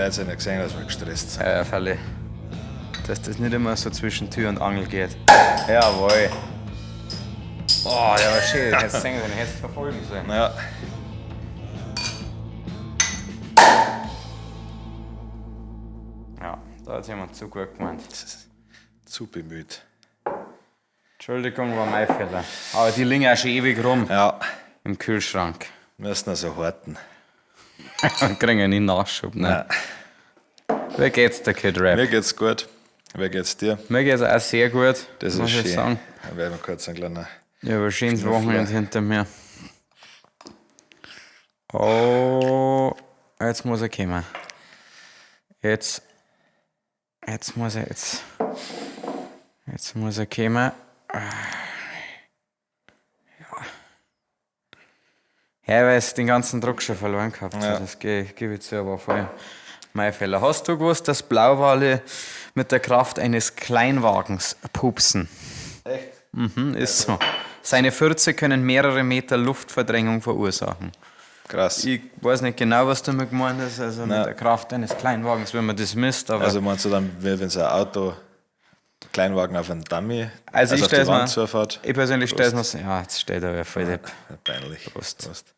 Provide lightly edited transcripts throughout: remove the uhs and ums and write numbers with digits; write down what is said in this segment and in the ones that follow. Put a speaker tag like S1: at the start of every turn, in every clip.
S1: Leute sind ja gesehen, dass wir gestresst sind.
S2: Ja, Falle. Dass das nicht immer so zwischen Tür und Angel geht. Jawohl. Oh, der war schön. Den hättest du sehen sollen, den hättest du verfolgen sollen.
S1: Ja.
S2: Ja, da hat jemand zu gut gemeint.
S1: Zu bemüht.
S2: Entschuldigung, war mein Fehler. Aber die liegen auch schon ewig rum
S1: Ja,
S2: im Kühlschrank.
S1: müssen also horten.
S2: Und kriegen einen Nachschub. Ne? Wie geht's dir, Kid Rap?
S1: Mir geht's gut. Wie geht's dir?
S2: Mir geht's auch sehr gut,
S1: Das ist
S2: muss
S1: schön.
S2: ich sagen.
S1: Dann werden wir kurz ein kleiner.
S2: Ich habe ein schönes
S1: Schnuffler.
S2: Wochenende hinter mir. Oh, jetzt muss er kommen. Jetzt, jetzt muss er, jetzt, jetzt muss er kommen. Ja. Ja, weil ich den ganzen Druck schon verloren gehabt.
S1: Ja.
S2: Das gebe ich zu, aber voll mein Fehler. Hast du gewusst, dass Blauwale mit der Kraft eines Kleinwagens pupsen?
S1: Echt?
S2: Mhm, ist so. Seine Fürze können mehrere Meter Luftverdrängung verursachen.
S1: Krass.
S2: Ich weiß nicht genau, was damit gemeint ist, also mit
S1: Nein.
S2: der Kraft eines Kleinwagens, wenn man das misst, aber
S1: Also meinst du dann, wenn so ein Auto, Kleinwagen auf einen Dummy,
S2: Also ich
S1: auf die
S2: stell's
S1: Wand
S2: mir-
S1: zufährt?
S2: ich persönlich stelle es mir so, ja, jetzt steht er ja voll depp.
S1: Peinlich.
S2: Prost.
S1: Prost.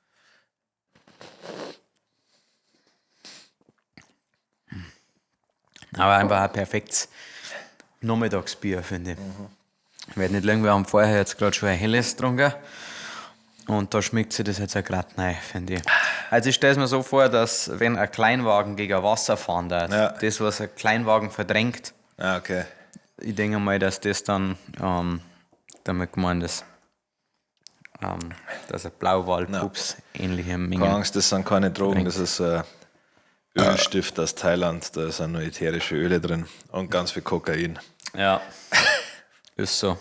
S2: Aber einfach ein perfektes Nachmittagsbier, finde ich. Ich werde nicht lügen, wir haben vorher jetzt gerade schon ein helles getrunken. Und da schmeckt sich das jetzt auch gerade neu, finde ich. Also ich stelle es mir so vor, dass wenn ein Kleinwagen gegen Wasser fahren darf,
S1: Ja.
S2: das, was ein Kleinwagen verdrängt,
S1: Ah, okay.
S2: ich denke mal, dass das dann damit gemeint ist. Dass ein Blauwalpups ähnliche
S1: Keine
S2: Mengen.
S1: Angst, das sind keine Drogen, das ist ein Ölstift aus Thailand, da sind nur ätherische Öle drin und ganz viel Kokain.
S2: Ja. Ist so.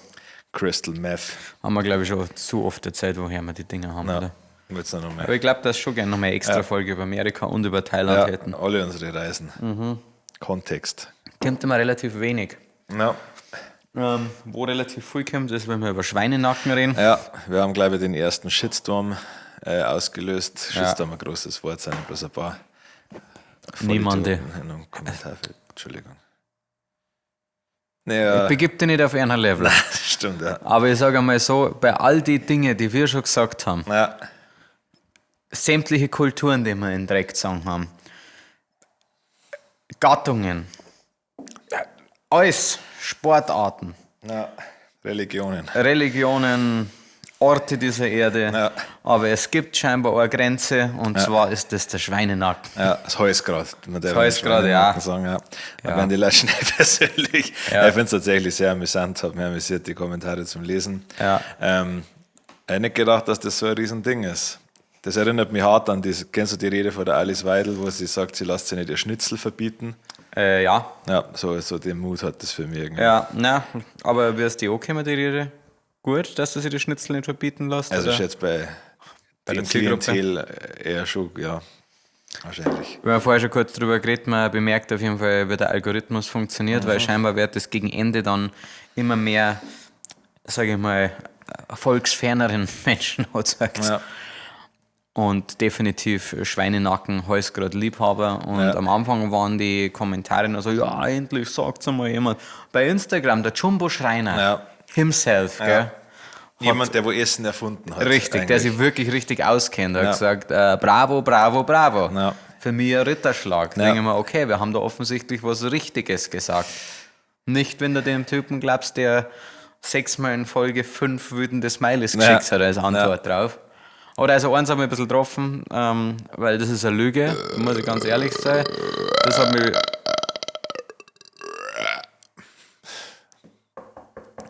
S1: Crystal Meth.
S2: Haben wir, glaube ich, schon zu oft erzählt, woher wir die Dinger haben,
S1: Ja,
S2: oder?
S1: wird's noch mehr.
S2: Aber ich glaube, dass schon gerne noch mal eine extra Folge über Amerika und über Thailand
S1: Ja,
S2: hätten.
S1: alle unsere Reisen. Kontext.
S2: Kommt immer relativ wenig.
S1: Ja.
S2: Wo relativ viel kommt, ist, wenn wir über Schweinenacken reden.
S1: Ja, wir haben, glaube ich, den ersten Shitstorm ausgelöst. Shitstorm, ein großes Wort, sind bloß ein paar.
S2: Niemande.
S1: Vollidioten In einem Kommentarfeld. Entschuldigung. Naja,
S2: Begib dich nicht auf einer Level.
S1: stimmt, ja.
S2: Aber ich sage einmal so, bei all die Dinge, die wir schon gesagt haben,
S1: Ja,
S2: sämtliche Kulturen, die wir in Dreck gezogen haben, Gattungen, alles, Sportarten,
S1: ja. Religionen.
S2: Religionen, Orte dieser Erde.
S1: Ja.
S2: Aber es gibt scheinbar eine Grenze und zwar ist das der Schweinenacken.
S1: Ja, das Halsgrad. Man darf
S2: Das Halsgrad, ja.
S1: Sagen, ja. Da werden die Leute schnell persönlich.
S2: Ja.
S1: Ich finde es tatsächlich sehr amüsant, hat mich amüsiert, die Kommentare zum Lesen.
S2: Ja.
S1: Ich hätte nicht gedacht, dass das so ein Riesending ist. Das erinnert mich hart an diese, kennst du die Rede von der Alice Weidel, wo sie sagt, sie lässt sich nicht ihr Schnitzel verbieten?
S2: Ja,
S1: Ja, so den Mut hat das für mich irgendwie.
S2: ja, na, aber wie ist die angekommen, die Rede? Gut, dass du sich die Schnitzel nicht verbieten lässt?
S1: Also
S2: oder?
S1: ist jetzt bei,
S2: Bei der
S1: dem
S2: Zielgruppe?
S1: Klientel eher schon, ja, wahrscheinlich.
S2: Wir haben vorher schon kurz drüber geredet, man bemerkt auf jeden Fall, wie der Algorithmus funktioniert,
S1: Mhm.
S2: weil scheinbar wird es gegen Ende dann immer mehr, sage ich mal, volksferneren Menschen angezeigt.
S1: Ja.
S2: Und definitiv Schweinenacken, Halsgrad Liebhaber. Und
S1: Ja.
S2: am Anfang waren die Kommentare noch so, ja, endlich sagt's einmal jemand. Bei Instagram, der Jumbo Schreiner
S1: Ja.
S2: himself, gell?
S1: Jemand, der wo Essen erfunden hat.
S2: Richtig, der
S1: eigentlich.
S2: sich wirklich richtig auskennt. Er hat
S1: Ja.
S2: gesagt, bravo, bravo, bravo.
S1: Ja.
S2: Für mich ein Ritterschlag. Da
S1: Ja.
S2: denke ich mir, okay, wir haben da offensichtlich was Richtiges gesagt. Nicht, wenn du dem Typen glaubst, der sechsmal in Folge fünf wütende Smileys
S1: Ja.
S2: geschickt hat als Antwort drauf. Oder also eins hat mich ein bisschen getroffen, weil das ist eine Lüge, muss ich ganz ehrlich sein. Das hat mich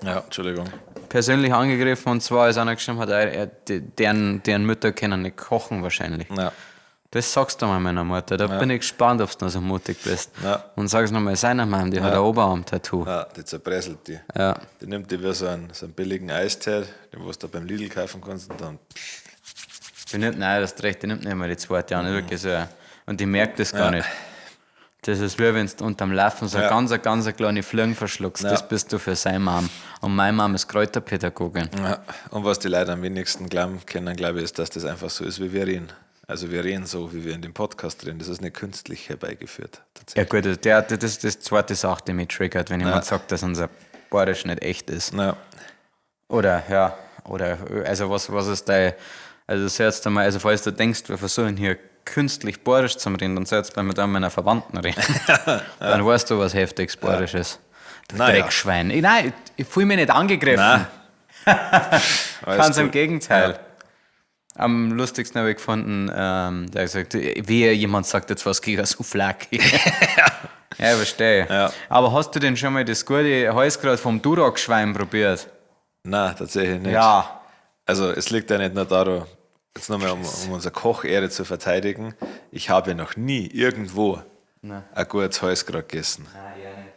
S1: Ja, Entschuldigung.
S2: persönlich angegriffen und zwar ist einer geschrieben hat, deren Mütter können nicht kochen wahrscheinlich.
S1: Ja.
S2: Das sagst du mal meiner Mutter. Da bin ich gespannt, ob du noch so mutig bist.
S1: Ja.
S2: Und sag's nochmal seiner Mom, die hat ein Oberarm-Tattoo.
S1: Ja, die zerpresselt die.
S2: Ja.
S1: Die nimmt die wie so einen billigen Eistee, den was du beim Lidl kaufen kannst und dann.
S2: Die nimmt, nein, das recht, die nimmt nicht mehr die zweite an. Wirklich so. Und die merkt das gar
S1: Ja.
S2: nicht. Das ist wie wenn du unterm Laufen so eine
S1: Ja.
S2: ganz, ganz eine kleine Fliegen verschluckst.
S1: Ja.
S2: Das bist du für seine Mom. Und meine Mom ist Kräuterpädagogin.
S1: Ja. Und was die Leute am wenigsten glauben können, glaube ich, ist, dass das einfach so ist, wie wir reden. Also wir reden so, wie wir in dem Podcast reden. Das ist nicht künstlich herbeigeführt.
S2: Ja gut, das ist das zweite Sache, die mich triggert, wenn jemand sagt, dass unser Bayerisch nicht echt ist.
S1: Ja.
S2: Oder, ja, oder, also was ist dein, also sollst du mal, also falls du denkst, wir versuchen hier künstlich Bayerisch zu reden, dann sollst du mit einem meiner Verwandten reden. Dann weißt du, was heftiges Bayerisch ist. Du
S1: Naja.
S2: Dreckschwein. Nein, ich fühle mich nicht angegriffen.
S1: Nein.
S2: Ganz im
S1: gut.
S2: Gegenteil.
S1: Ja.
S2: Am lustigsten habe ich gefunden, der hat gesagt, wehe, jemand sagt jetzt was gegen Souvlaki. Ja, verstehe.
S1: Ja.
S2: Aber hast du denn schon mal das gute Halsgrad vom Duroc-Schwein probiert?
S1: Nein, tatsächlich nicht.
S2: Ja.
S1: Also es liegt ja nicht nur daran, jetzt nochmal, um unsere Kochehre zu verteidigen, ich habe noch nie irgendwo
S2: Nein.
S1: ein gutes Halsgrad gegessen.
S2: Nein, ja nicht.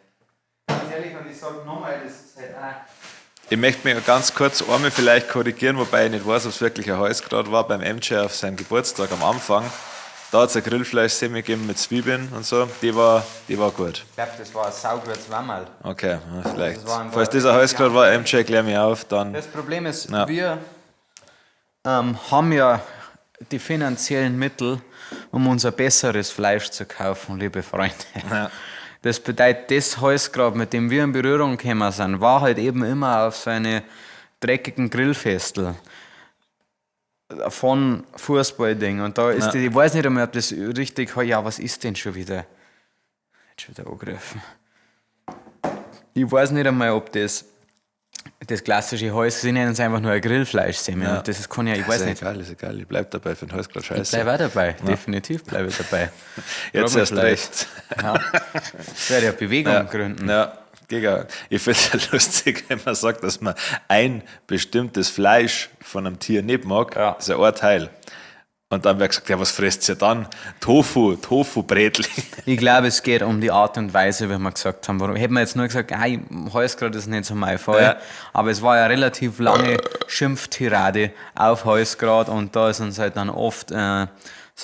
S2: Ganz ehrlich, und ich sag nochmal, das ist halt auch.
S1: Ich möchte mich ganz kurz einmal vielleicht korrigieren, wobei ich nicht weiß, ob es wirklich ein Halsgrad war, beim MJ auf seinem Geburtstag am Anfang. Da hat es ein Grillfleisch-Semmel gegeben mit Zwiebeln und so. Die war gut.
S2: Ich glaube, das war ein saugutes Wammerl.
S1: Okay, ja, vielleicht.
S2: Das war ein
S1: Falls das ein Halsgrad war, MJ, klär mich auf, dann.
S2: Das Problem ist,
S1: Ja.
S2: wir haben ja die finanziellen Mittel, um unser besseres Fleisch zu kaufen, liebe Freunde.
S1: Ja.
S2: Das bedeutet, das Halsgrab, mit dem wir in Berührung gekommen sind, war halt eben immer auf so eine dreckigen Grillfestel von Fußballding. Und da ist
S1: Ja.
S2: die, ich weiß nicht einmal, ob das richtig, ja, was ist denn schon wieder? Jetzt schon wieder angegriffen. Ich weiß nicht einmal, ob das das klassische Holz, sie nennen es einfach nur ein Grillfleischsemmel.
S1: Ja.
S2: Und das ist, kann ja, ich weiß
S1: ist ja
S2: nicht.
S1: egal, ist egal. Ich bleib dabei für den Halsgrad scheiße.
S2: Ich bleib auch dabei, definitiv bleibe ich dabei.
S1: Jetzt erst
S2: Grillfleisch.
S1: recht.
S2: Ja. Das werde ja Bewegung gründen.
S1: Ja, Giga. Ich finde es ja lustig, wenn man sagt, dass man ein bestimmtes Fleisch von einem Tier nicht mag.
S2: Ja.
S1: Das ist ein Teil. Und dann wird gesagt, ja, was frisst ihr dann? Tofu, Tofu-Brätling.
S2: Ich glaube, es geht um die Art und Weise, wie wir gesagt haben. Warum? Hätten wir jetzt nur gesagt, Halsgrad ist nicht so mein Fall.
S1: Ja.
S2: Aber es war ja relativ lange Schimpftirade auf Halsgrad und da ist uns halt dann oft, sage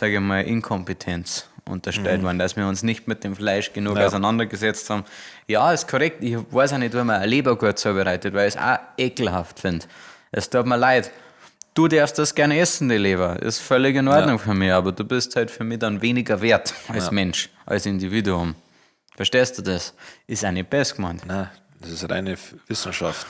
S2: ich mal, Inkompetenz unterstellt worden, dass wir uns nicht mit dem Fleisch genug
S1: Ja.
S2: auseinandergesetzt haben. Ja, ist korrekt. Ich weiß auch nicht, wie man ein Lebergurt zubereitet, weil ich es auch ekelhaft finde. Es tut mir leid. Du darfst das gerne essen, die Leber. Ist völlig in Ordnung für mich, aber du bist halt für mich dann weniger wert als Mensch, als Individuum. Verstehst du das? Ist auch nicht best gemeint.
S1: Nein, das ist reine Wissenschaft.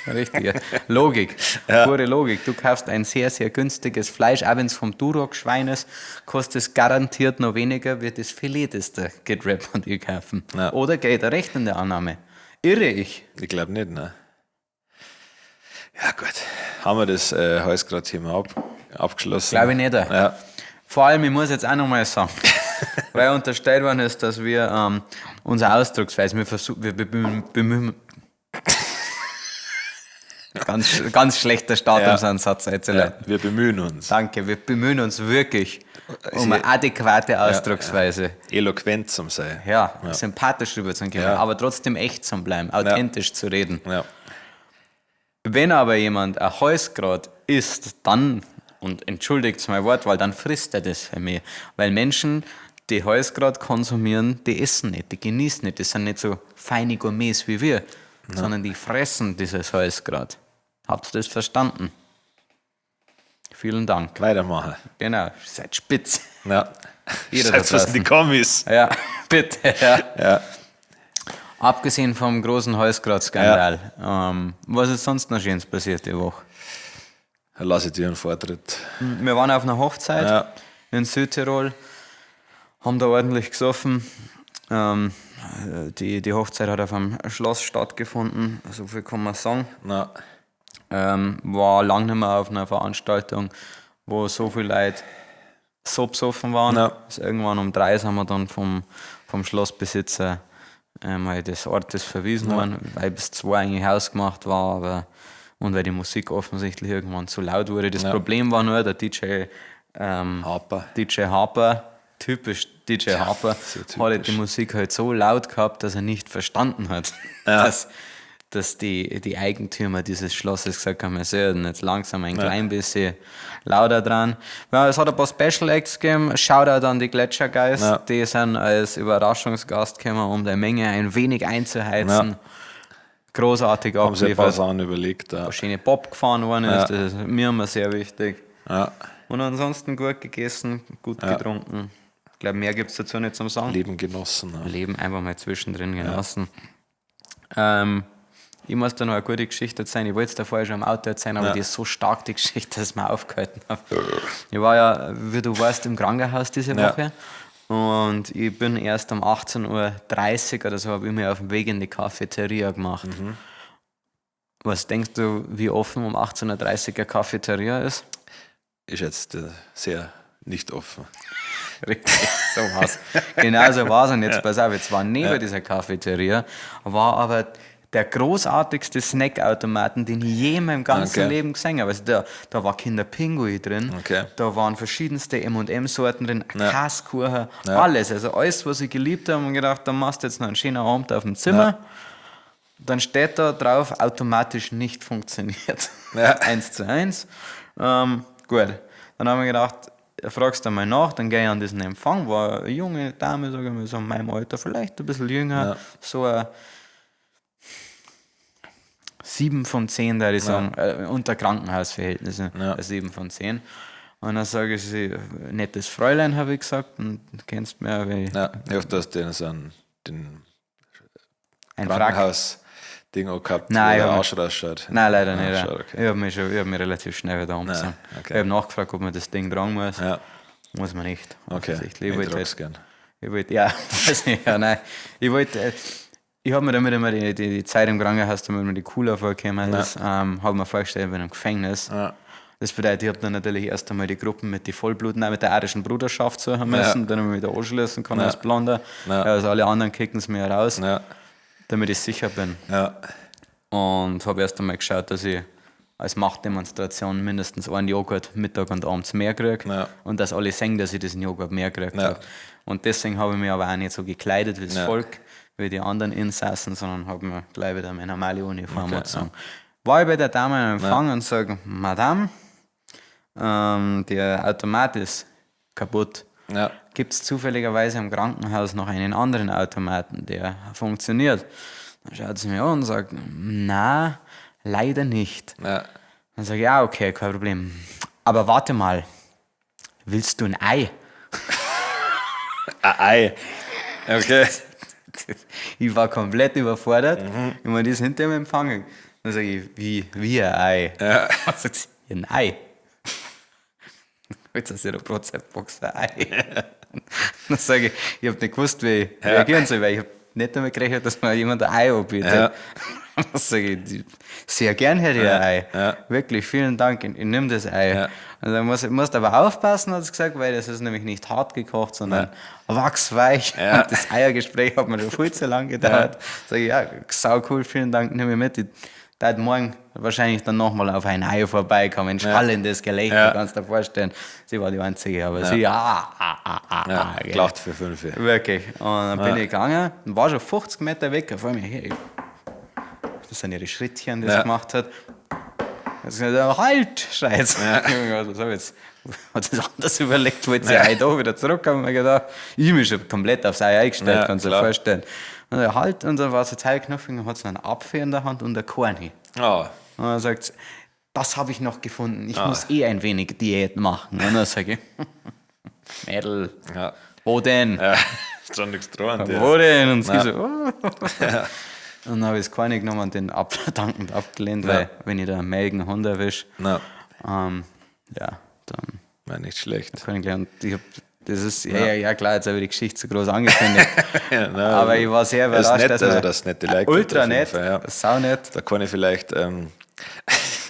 S2: Richtig. ja. Logik. Pure Logik. Du kaufst ein sehr, sehr günstiges Fleisch, auch wenn es vom Duroc-Schwein ist, kostet es garantiert noch weniger, wie das Filet, das der Getrap und ich kaufen.
S1: Ja.
S2: Oder geht er recht in der Annahme? Irre ich?
S1: Ich glaube nicht, ne? Ja, gut. Haben wir das Halsgrad-Thema abgeschlossen?
S2: Glaube ich nicht.
S1: Ja.
S2: Vor allem, ich muss jetzt auch nochmal sagen, weil unterstellt worden ist, dass wir unsere Ausdrucksweise, wir versuchen, wir bemühen. Ganz, ganz schlechter Start,
S1: Ja.
S2: um so einen Satz einzuleiten.
S1: Ja, wir bemühen uns.
S2: Danke, wir bemühen uns wirklich um eine adäquate Ausdrucksweise.
S1: Eloquent zum sein.
S2: Ja, sympathisch rüberzukommen,
S1: Ja.
S2: aber trotzdem echt zu bleiben, authentisch zu reden.
S1: Ja.
S2: Wenn aber jemand ein Halsgrad isst, dann, und entschuldigt mein Wort, weil dann frisst er das für mich. Weil Menschen, die Halsgrad konsumieren, die essen nicht, die genießen nicht, das sind nicht so feine Gourmets wie wir, sondern die fressen dieses Halsgrad. Habt ihr das verstanden? Vielen Dank.
S1: Weitermachen.
S2: Genau, seid spitz.
S1: Ja.
S2: Jeder da
S1: Schreibt was in die Kommis.
S2: Ja, bitte. Ja.
S1: Ja.
S2: Abgesehen vom großen Halsgrad-Skandal, was ist sonst noch Schönes passiert die Woche?
S1: Dann lass ich dir einen Vortritt.
S2: Wir waren auf einer Hochzeit
S1: Ja.
S2: in Südtirol, haben da ordentlich gesoffen. Die Hochzeit hat auf einem Schloss stattgefunden, so viel kann man sagen.
S1: Na,
S2: War lang nicht mehr auf einer Veranstaltung, wo so viele Leute so besoffen waren.
S1: Ja.
S2: Also irgendwann um 3 sind wir dann vom Schlossbesitzer mal des Ortes verwiesen worden, weil bis 2 eigentlich ausgemacht war, aber und weil die Musik offensichtlich irgendwann zu laut wurde. Das Problem war nur, der DJ
S1: Harper.
S2: DJ Harper, typisch DJ Harper,
S1: so typisch.
S2: hat halt die Musik halt so laut gehabt, dass er nicht verstanden hat, dass die Eigentümer dieses Schlosses gesagt haben, wir sollten jetzt langsam ein klein bisschen lauter dran. Ja, es hat ein paar Special Acts gegeben. Shoutout an die Gletschergeist,
S1: Ja.
S2: die sind als Überraschungsgast gekommen, um der Menge ein wenig einzuheizen.
S1: Ja.
S2: Großartig
S1: Haben sich ein paar
S2: abgeliefert.
S1: Sachen überlegt. Ja.
S2: Schöne Bob gefahren worden ist,
S1: Ja.
S2: das ist mir immer sehr wichtig.
S1: Ja.
S2: Und ansonsten gut gegessen, gut getrunken. Ich glaube, mehr gibt es dazu nicht zum Sagen.
S1: Leben genossen. Ja.
S2: Leben einfach mal zwischendrin genossen. Ich muss da noch eine gute Geschichte erzählen. Ich wollte es da vorher schon im Auto erzählen, aber
S1: Ja.
S2: die ist so stark, die Geschichte, dass ich mir aufgehalten habe. Ich war ja, wie du weißt, im Krankenhaus diese
S1: Ja.
S2: Woche. Und ich bin erst um 18:30 Uhr oder so, habe ich mir auf den Weg in die Cafeteria gemacht.
S1: Mhm.
S2: Was denkst du, wie offen um 18:30 Uhr eine Cafeteria ist?
S1: Ist jetzt sehr nicht offen.
S2: Richtig, so war's. Genau so war's. Und jetzt pass auf, jetzt war neben dieser Cafeteria, war aber der großartigste Snackautomaten, den ich je in meinem ganzen
S1: Okay.
S2: Leben gesehen habe. Also da war Kinderpinguin drin,
S1: Okay.
S2: da waren verschiedenste M&M-Sorten drin,
S1: Ja.
S2: Käsekuchen,
S1: Ja.
S2: alles. Also alles, was ich geliebt habe und gedacht, da machst du jetzt noch einen schönen Abend auf dem Zimmer.
S1: Ja.
S2: Dann steht da drauf, automatisch nicht funktioniert.
S1: Ja.
S2: 1:1. Gut. Dann haben wir gedacht, fragst du mal nach, dann gehe ich an diesen Empfang, war eine junge Dame, sage ich mal, so in meinem Alter, vielleicht ein bisschen jünger,
S1: Ja.
S2: so ein 7 von 10, würde ich sagen, unter Krankenhausverhältnissen,
S1: Ja.
S2: eine 7 von 10. Und dann sage ich sie, nettes Fräulein, habe ich gesagt, und du kennst mich ja, weil ich
S1: Ja, ich hoffe, dass den so einen, den
S2: ein Frack.
S1: Krankenhaus-Ding auch gehabt,
S2: Nein,
S1: wo
S2: ich
S1: der
S2: hab
S1: Arsch rausschaut.
S2: Nein, leider
S1: Ah,
S2: nicht. Ja.
S1: schade, okay.
S2: Ich habe mich, schon- ich hab mich relativ schnell wieder umgezogen.
S1: okay.
S2: Ich habe nachgefragt, ob man das Ding tragen muss.
S1: Ja,
S2: Muss man nicht.
S1: okay.
S2: Offensichtlich.
S1: Ich
S2: Ich wollte
S1: trag's
S2: halt,
S1: gern.
S2: ich wollte, ja, weiß nicht, ja, nein. Ich wollte, ich habe mir damit immer die Zeit im Krankenhaus, damit mir die cooler vorgekommen ist, habe mir vorgestellt, ich bin im Gefängnis.
S1: Ja.
S2: Das bedeutet, ich habe dann natürlich erst einmal die Gruppen mit den Vollbluten, mit der arischen Bruderschaft suchen müssen, dann ich mich da anschließen kann als Blonder.
S1: Ja.
S2: Also alle anderen kicken es mir raus,
S1: Ja,
S2: damit ich sicher bin.
S1: ja,
S2: Und habe erst einmal geschaut, dass ich als Machtdemonstration mindestens einen Joghurt Mittag und abends mehr kriege.
S1: Ja.
S2: Und dass alle sehen, dass ich diesen Joghurt mehr gekriegt
S1: Ja.
S2: habe. Und deswegen habe ich mich aber auch nicht so gekleidet wie das
S1: Ja.
S2: Volk, wie die anderen Insassen, sondern habe mir gleich wieder meine normale Uniform
S1: Okay,
S2: angezogen. War ich bei der Dame am Empfang und sage, Madame, der Automat ist kaputt.
S1: ja.
S2: Gibt es zufälligerweise im Krankenhaus noch einen anderen Automaten, der funktioniert? Dann schaut sie mir an und sagt, na, leider nicht.
S1: Ja.
S2: Dann sage ich, ja, okay, kein Problem. Aber warte mal, willst du ein Ei?
S1: Ein Ei. Okay.
S2: Ich war komplett überfordert.
S1: Mhm.
S2: Ich meine, die ist hinter mir empfangen. Dann sage ich, wie ein Ei?
S1: Ja.
S2: Dann sagt sie, ein Ei. Jetzt hast du ja eine Brotzeitbox, ein Ei. Dann sage ich, ich habe nicht gewusst, wie ich reagieren soll, weil ich habe nicht damit gerechnet, dass mir jemand ein Ei anbietet.
S1: Ja.
S2: Dann sage ich, sehr gern hätte ich ein Ei.
S1: Ja.
S2: Wirklich, vielen Dank, ich nehme das Ei.
S1: Ja.
S2: Und dann musst aber aufpassen, hat sie gesagt, weil das ist nämlich nicht hart gekocht, sondern wachsweich.
S1: Ja.
S2: Und das Eiergespräch hat mir schon viel zu lang gedauert. Sag ich, ja, sau cool, vielen Dank, nehme ich mit. Ich werd morgen wahrscheinlich dann nochmal auf ein Ei vorbeikommen. Schallendes Gelächter,
S1: Ja.
S2: kannst du dir vorstellen. Sie war die Einzige, aber sie, ah, ah, ah, ah,
S1: Ja,
S2: ah, gell.
S1: gelacht für 5.
S2: Wirklich. Und dann bin ich gegangen und war schon 50 Meter weg. Vor mir, hey, das sind ihre Schrittchen, die sie
S1: Ja.
S2: gemacht hat. Dann hat sie gesagt, halt, schreit sie. Ja. Was hab ich jetzt? Hat sie sich anders überlegt, wollte sie ja. da wieder zurückkommen. Ich gedacht, ich mich schon komplett aufs Ei eingestellt,
S1: Ja,
S2: kannst du dir
S1: klar.
S2: vorstellen. Und dann halt, und dann war sie teilknuffig und hat sie einen Apfel in der Hand und ein Korni.
S1: Oh,
S2: Und dann sagt sie, das habe ich noch gefunden, ich muss eh ein wenig Diät machen. Und dann sage ich, Mädel,
S1: ja.
S2: wo denn?
S1: Ja, ist schon nichts dran. dir.
S2: Wo denn? Und sie so, oh. Und dann habe ich das Korni genommen und den dankend abgelehnt, weil wenn ich da einen melken Hund erwische,
S1: Na,
S2: ja, dann
S1: war nicht schlecht.
S2: kann ich gleich. Und ich hab, das ist, ja, ja, ja, klar, jetzt habe ich die Geschichte zu groß angekündigt.
S1: Ja, na,
S2: Aber ich war sehr überrascht.
S1: Ist nett,
S2: dass
S1: also
S2: man-
S1: das nette Like.
S2: Ultra
S1: auf jeden
S2: nett,
S1: Fall, ja.
S2: sau nett.
S1: Da kann ich vielleicht